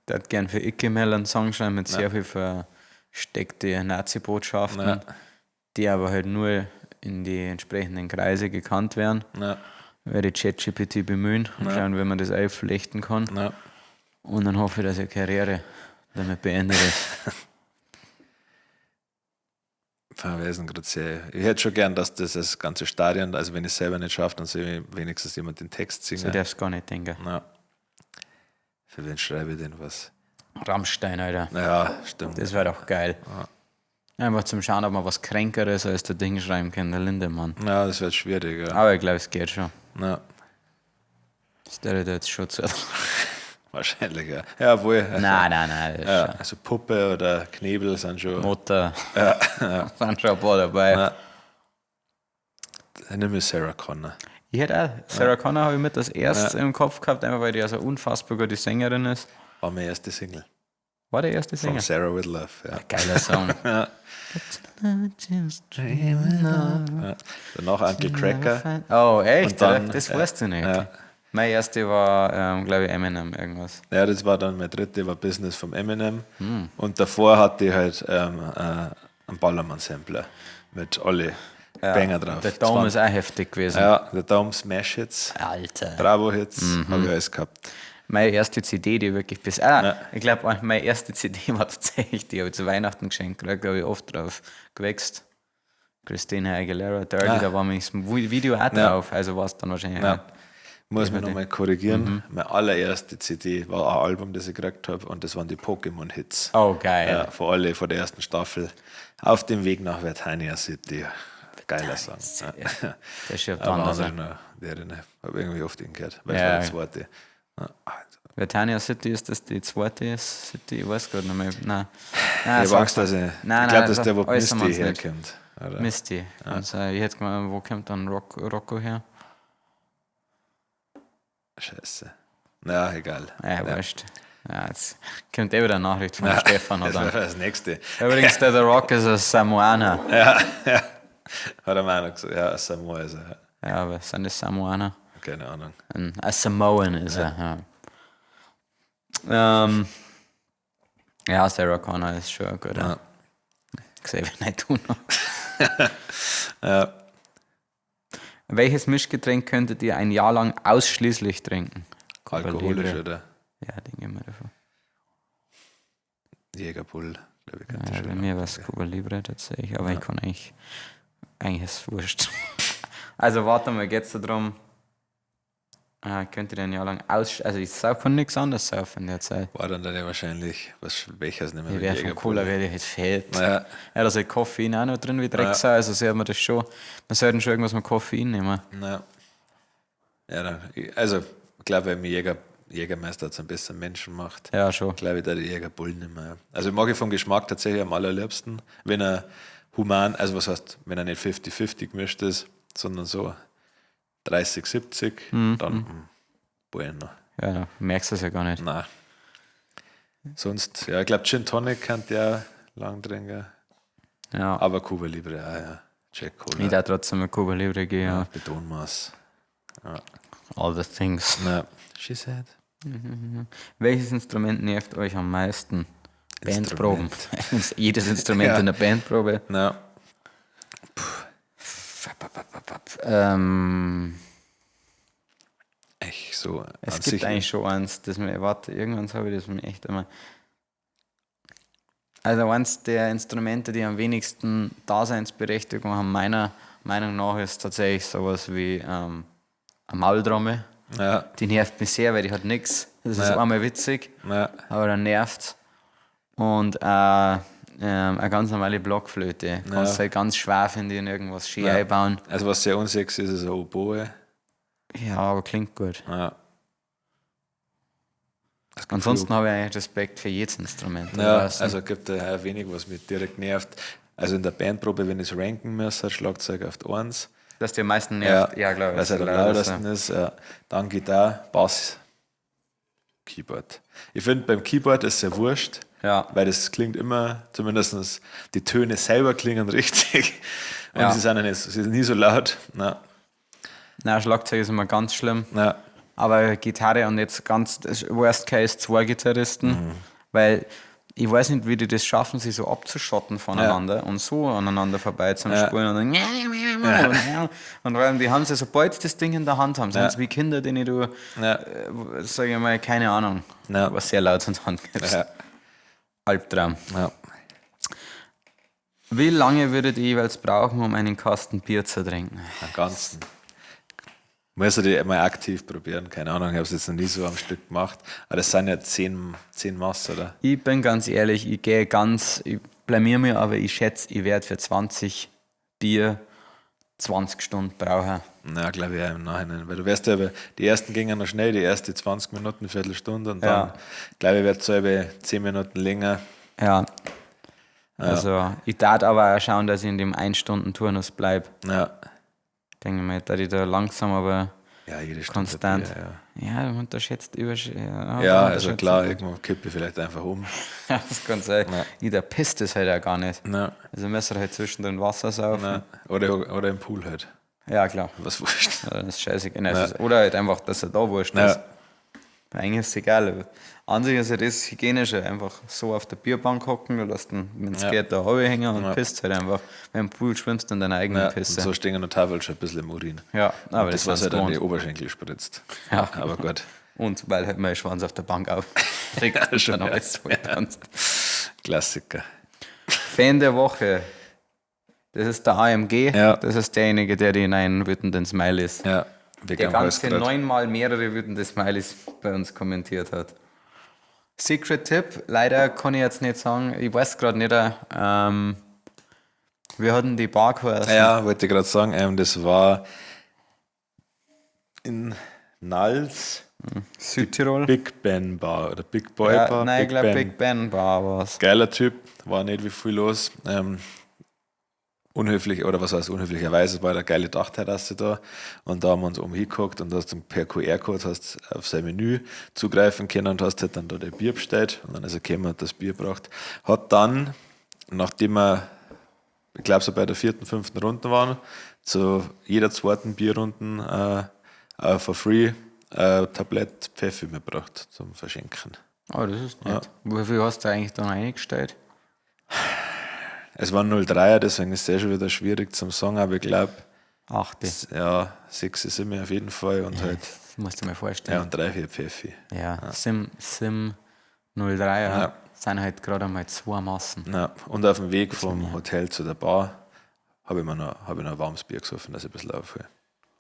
S2: Der hat gern für Icke Mel einen Song schreiben mit sehr viel versteckte Nazi-Botschaften, die aber halt nur in die entsprechenden Kreise gekannt werden.
S1: Ja.
S2: Werde ich ChatGPT bemühen und schauen, wie man das einflechten kann.
S1: Ja.
S2: Und dann hoffe ich, dass ich Karriere damit beendet ist.
S1: Verweisen gerade sehr. Ich hätte schon gern, dass das ganze Stadion, also wenn ich es selber nicht schaffe, dann soll ich wenigstens jemand den Text singen.
S2: So darfst du gar nicht denken.
S1: Ja. Für wen schreibe ich denn was?
S2: Rammstein, Alter.
S1: Ja, stimmt.
S2: Das wäre doch geil.
S1: Ja.
S2: Einfach zum Schauen, ob man was Kränkeres als der Ding schreiben kann, der Lindemann.
S1: Ja, das wird schwierig, ja.
S2: Aber ich glaube, es geht schon.
S1: Ja.
S2: Das der da jetzt schon zu.
S1: Wahrscheinlich, ja. Ja, obwohl.
S2: Nein, nein, nein.
S1: Ja, also Puppe oder Knebel sind schon.
S2: Mutter.
S1: Ja, ja.
S2: Sind schon ein paar dabei.
S1: Ja. Dann nehme ich Sarah Connor.
S2: Ich hätte auch. Sarah Connor habe ich mit das erste im Kopf gehabt, einfach weil die ja so unfassbar gute Sängerin ist.
S1: War meine erste Single.
S2: War der erste Single?
S1: From Sarah with Love, ja.
S2: Geiler Song.
S1: Ja. Ja. Danach Uncle Kracker.
S2: Oh, echt?
S1: Und dann,
S2: das weißt du nicht.
S1: Ja.
S2: Meine erste war, glaube ich, Eminem irgendwas.
S1: Ja, das war dann meine dritte, war Business vom Eminem. Und davor hatte ich halt einen Ballermann-Sampler mit alle Banger drauf.
S2: Der Dome ist auch heftig gewesen.
S1: Ja, der Dome Smash Hits.
S2: Alter.
S1: Bravo Hits, habe ich alles gehabt.
S2: Meine erste CD, die wirklich bis. Ich glaube, meine erste CD war tatsächlich, die habe ich zu Weihnachten geschenkt gekriegt, da habe ich oft drauf gewächst. Christina Aguilera, Dirty, da war mein Video auch drauf, also war es dann wahrscheinlich
S1: Ja.
S2: auch.
S1: Muss mich nochmal korrigieren. Meine allererste CD war ein Album, das ich gekriegt habe, und das waren die Pokémon-Hits.
S2: Oh, geil.
S1: Ja, von alle, von der ersten Staffel. Auf dem Weg nach Vertania City. Geiler Song.
S2: Ja. Der ist schon
S1: Aber
S2: anders.
S1: andere noch, der habe irgendwie oft ihn gehört, weil es
S2: Ja.
S1: war der zweite. Ja.
S2: Vertania City, ist das die zweite City? Ich weiß gar nicht mehr. Nein. Nein,
S1: Ich habe Angst, dass ich.
S2: Nein,
S1: ich glaube,
S2: nein,
S1: das ist der, wo
S2: äußern wir
S1: Misty
S2: uns nicht.
S1: herkommt. Oder?
S2: Misty. Also, ich hätte gemeint, wo kommt dann Rocco her?
S1: Scheiße. Na, egal.
S2: Ja, wurscht. Ja, jetzt kommt eh wieder eine Nachricht von Stefan.
S1: Das
S2: Oder?
S1: war das nächste.
S2: Übrigens, der The Rock ist ein Samoaner.
S1: Ja, ja. Hat er mir auch noch gesagt. Ja, Samoa ist er.
S2: Ja, aber sind das Samoaner?
S1: Keine Ahnung.
S2: Ein Samoan ist er, ja. Ja, Sarah Connor ist schon ein guter.
S1: Ja.
S2: Xavier Naidoo noch.
S1: Ja.
S2: Welches Mischgetränk könntet ihr ein Jahr lang ausschließlich trinken? Cuba
S1: Alkoholisch,
S2: Libre.
S1: oder?
S2: Ja, den gehen wir davon.
S1: Jägerbull, glaube ich. Könnte
S2: Ja,
S1: schon
S2: bei
S1: noch.
S2: mir war es Cuba Libre tatsächlich, aber ich kann eigentlich. Eigentlich ist es wurscht. Also warte mal, geht's da drum? Könnt ihr ein Jahr lang aus. Also ich kann nichts anderes saufen in der Zeit.
S1: War dann ja wahrscheinlich was Schwächeres nicht mehr
S2: Ich
S1: mit
S2: wär von
S1: Jägerbull.
S2: Cola werde ich jetzt fett.
S1: Ja.
S2: Ja, da ist halt Koffein auch noch drin wie Drecksau, also sollte man das schon. Man sollte schon irgendwas mit Koffein nehmen.
S1: Ja. Ja, dann, also, ich glaube, wenn mir Jägermeister zum besseren Menschen macht,
S2: Ja, schon.
S1: glaube ich, da die Jägerbull nicht mehr. Also, ich mag ich vom Geschmack tatsächlich am allerliebsten, wenn er human, also was heißt, wenn er nicht 50-50 gemischt ist, sondern so 30-70, dann bueno.
S2: Ja, da merkst du es ja gar nicht.
S1: Nein. Sonst, ja, ich glaube, Gin Tonic kann der lang trinken,
S2: Ja.
S1: aber Cuba Libre, ah, ja. Jack Cola.
S2: Ich darf trotzdem mit Cuba Libre gehen, ja.
S1: Betonmaß.
S2: All the things.
S1: Na, she said.
S2: Welches Instrument nervt euch am meisten? Bandproben. Jedes Instrument
S1: Ja.
S2: in der Bandprobe.
S1: Na, echt so.
S2: Es
S1: an
S2: gibt
S1: sich
S2: eigentlich schon eins, das mir, warte, irgendwann habe ich das mir echt einmal. Also eins der Instrumente, die am wenigsten Daseinsberechtigung haben, meiner Meinung nach, ist tatsächlich sowas wie eine Maultrommel.
S1: Ja,
S2: Die nervt mich sehr, weil die hat nichts. Das ist
S1: Ja.
S2: einmal witzig,
S1: ja,
S2: aber dann nervt's. Und eine ganz normale Blockflöte. Kannst halt ganz schwer, finde ich, in irgendwas schön
S1: Ja.
S2: einbauen.
S1: Also was sehr unsexy ist, ist eine Oboe.
S2: Ja, aber klingt gut.
S1: Ja. Das gibt
S2: Ansonsten habe ich eigentlich Respekt für jedes Instrument.
S1: viel. Ja,
S2: Weißt du?
S1: also gibt da auch wenig, was mich direkt nervt. Also in der Bandprobe, wenn ich es ranken muss, hat Schlagzeug auf die 1.
S2: Dass die am meisten nervt. Ja, glaube ich.
S1: Weil es halt am lautesten ist. Ja. Dann Gitarre, Bass, Keyboard. Ich finde, beim Keyboard ist es ja wurscht,
S2: Ja.
S1: weil das klingt immer, zumindest die Töne selber klingen richtig. Und
S2: Ja.
S1: sie sind ja nicht, sie sind nie so laut. Na,
S2: Nein, Schlagzeug ist immer ganz schlimm.
S1: na,
S2: Aber Gitarre und jetzt ganz, das Worst Case, zwei Gitarristen, weil ich weiß nicht, wie die das schaffen, sich so abzuschotten voneinander und so aneinander vorbei zum Spielen. Und dann und vor allem, die haben sie, sobald sie das Ding in der Hand haben, sind sie wie Kinder, denen du,
S1: Ja.
S2: sag ich mal, keine Ahnung,
S1: Ja.
S2: was sehr laut in die Hand gibst.
S1: ja,
S2: Albtraum.
S1: ja.
S2: Wie lange würdet ihr jeweils brauchen, um einen Kasten Bier zu trinken?
S1: Am ganzen. Muss ich die mal aktiv probieren, keine Ahnung, ich habe es jetzt noch nie so am Stück gemacht. Aber das sind ja 10 Mass, oder?
S2: Ich bin ganz ehrlich, ich gehe ganz, ich blamier mich, aber ich schätze, ich werde für 20 Bier 20 Stunden brauchen.
S1: Na, glaube ich auch im Nachhinein. Weil du wirst ja, die ersten gingen noch schnell, die erste 20 Minuten, Viertelstunde und dann,
S2: Ja.
S1: glaube ich, wird es so eben 10 Minuten länger.
S2: Ja. Also, ich darf aber auch schauen, dass ich in dem 1-Stunden-Turnus bleibe.
S1: Ja,
S2: Denke mal, dass ich da langsam, aber
S1: ja jede Stunde.
S2: konstant.
S1: Bier, ja.
S2: Ja, du unterschätzt über. Ja,
S1: Ja,
S2: du
S1: also
S2: unterschätzt-
S1: klar, irgendwann kippe ich vielleicht einfach um.
S2: Ja, das kann sein. Jeder pisst es halt auch gar nicht.
S1: Ja.
S2: Also müsst ihr halt zwischendrin Wasser saufen.
S1: Ja. Oder im Pool halt.
S2: Ja, klar.
S1: Was wurscht.
S2: Ja, das ist scheißegal. Nein, es ist, oder halt einfach, dass er da wurscht ist.
S1: Ja.
S2: Eigentlich ist es egal. An sich ist ja das Hygienische. Einfach so auf der Bierbank hocken, du lässt den, wenn es
S1: Ja.
S2: geht, da hängen und
S1: Ja.
S2: pisst halt einfach. Wenn im Pool schwimmst du in deiner eigenen
S1: Ja, und
S2: Pisse.
S1: so stehen noch teilweise schon ein bisschen im Urin.
S2: Ja, aber
S1: Und
S2: das
S1: das, was
S2: sind's
S1: halt an die
S2: gewohnt.
S1: Oberschenkel spritzt.
S2: Ja.
S1: Aber gut.
S2: Und weil halt mein Schwanz auf der Bank aufregt und
S1: Schon,
S2: dann
S1: ja.
S2: alles voll tanzt.
S1: Klassiker.
S2: Fan der Woche. Das ist der AMG.
S1: Ja.
S2: Das ist derjenige, der die neuen wütenden Smileys.
S1: Ja, wir
S2: Der ganze neunmal mehrere wütende Smileys bei uns kommentiert hat. Secret Tipp, leider kann ich jetzt nicht sagen, ich weiß gerade nicht. Wir hatten die Bar geheißen.
S1: Ja, wollte ich gerade sagen, das war in Nals
S2: Südtirol.
S1: Big Ben Bar oder Big Boy
S2: Ja,
S1: Bar.
S2: nein, ich
S1: Big
S2: glaube
S1: Ben.
S2: Big Ben Bar war es.
S1: Geiler Typ, war nicht wie viel los. Unhöflich, oder was heißt unhöflicherweise, es war eine geile Dachterrasse da und da haben wir uns oben hingeguckt und hast dann per QR-Code hast auf sein Menü zugreifen können und hast halt dann da dein Bier bestellt und dann ist er gekommen und hat das Bier gebracht. Hat dann, nachdem wir, ich glaube so bei der vierten, fünften Runde waren, zu jeder zweiten Bierrunden for free Tablett Pfeffi mitgebracht zum Verschenken.
S2: Oh, das ist nett. Wie viel hast du eigentlich da noch eingestellt?
S1: Es waren 0,3er, deswegen ist es eh schon wieder schwierig zum sagen, aber ich glaube,
S2: Achte.
S1: ja, 6, 7 auf jeden Fall und halt,
S2: Das musst du mir vorstellen.
S1: ja, und 3, 4 Pfeffi.
S2: Ja, Sim 03 ja. Sind halt gerade einmal zwei Massen.
S1: Ja, und auf dem Weg vom Hotel zu der Bar habe ich mir noch, hab ich noch ein warmes Bier gesoffen, dass ich ein bisschen aufhöre.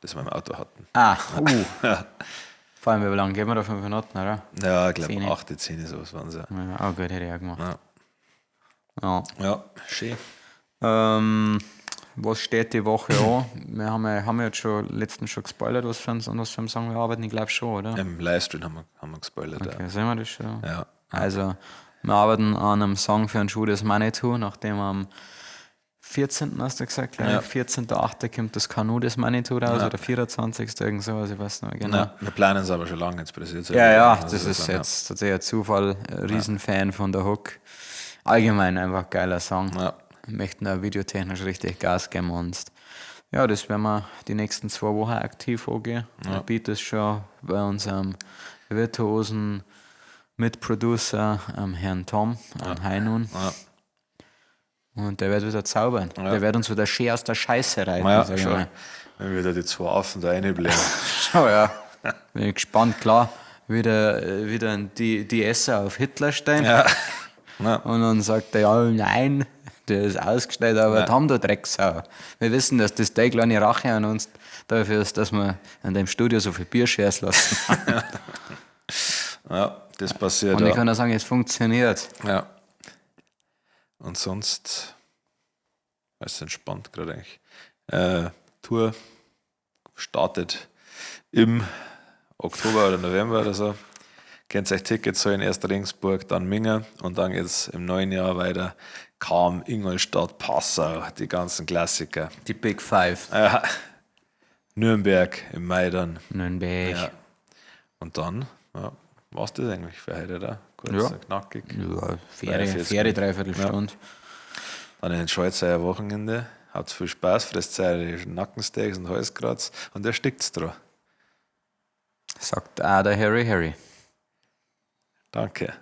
S1: Das wir im Auto hatten.
S2: Ah, Vor allem, wie lange gehen wir da? 5 Minuten, oder?
S1: Ja, ich glaube
S2: 10.
S1: 8, 10, sowas waren es ja.
S2: Ja, oh gut, hätte ich auch gemacht.
S1: Ja.
S2: Ja.
S1: Ja, schön.
S2: Was steht die Woche an? Wir haben ja jetzt schon letztens schon gespoilert, was für ein, an was für einem Song wir arbeiten. Ich glaube schon, oder?
S1: Im Livestream haben wir gespoilert.
S2: Okay, sehen wir das schon?
S1: Ja.
S2: Also, wir arbeiten an einem Song für einen Schuh des Manitou, nachdem am 14. hast du gesagt, glaub ich,
S1: Ja.
S2: 14.8. kommt das Kanu des Manitou raus, oder 24. irgend sowas, ich weiß nicht mehr genau.
S1: Ja. Wir planen es aber schon lange, jetzt passiert
S2: Ja, ja,
S1: Also
S2: das ist
S1: dann,
S2: jetzt tatsächlich ein Zufall. Riesenfan von der Hook. Allgemein einfach geiler Song.
S1: Ja.
S2: Wir möchten da videotechnisch richtig Gas geben und ja, das werden wir die nächsten 2 Wochen aktiv angehen. Der Beat ist schon bei unserem virtuosen Mitproducer, Herrn Tom, am Heinun.
S1: Ja.
S2: Und der wird wieder zaubern. Der wird uns wieder schön aus der Scheiße reiten,
S1: Ja,
S2: sag ich
S1: schon.
S2: mal.
S1: Wenn wir wieder die 2 Affen da reinblähen.
S2: Schau, ja. Bin ich gespannt, klar. Wieder ein Die Esser auf Hitler stehen.
S1: Ja. Ja.
S2: Und dann sagt er, ja, nein, der ist ausgestellt, aber ja. Tom, du Drecksau. Wir wissen, dass das deine kleine Rache an uns dafür ist, dass wir in dem Studio so viel Bier scheren lassen.
S1: Ja, das passiert.
S2: Und ich
S1: ja.
S2: kann auch sagen, es funktioniert.
S1: Ja. Und sonst, es ist entspannt gerade eigentlich. Tour startet im Oktober oder November oder so. Könnt ihr euch Tickets holen, erst Regensburg, dann Minga und dann geht's im neuen Jahr weiter. Cham, Ingolstadt, Passau, die ganzen Klassiker.
S2: Die Big Five.
S1: Ja. Nürnberg im Mai dann.
S2: Nürnberg.
S1: Ja. Und dann, ja, war's das eigentlich für heute, oder? Kurz
S2: Ja.
S1: und knackig.
S2: Ja, faire,
S1: 43
S2: faire Dreiviertelstunde.
S1: Dann enjoyt euer Wochenende, habt viel Spaß, fresst eure Nackensteaks und Halskratz und erstickt's dran.
S2: Sagt auch der Harry Harry.
S1: Danke.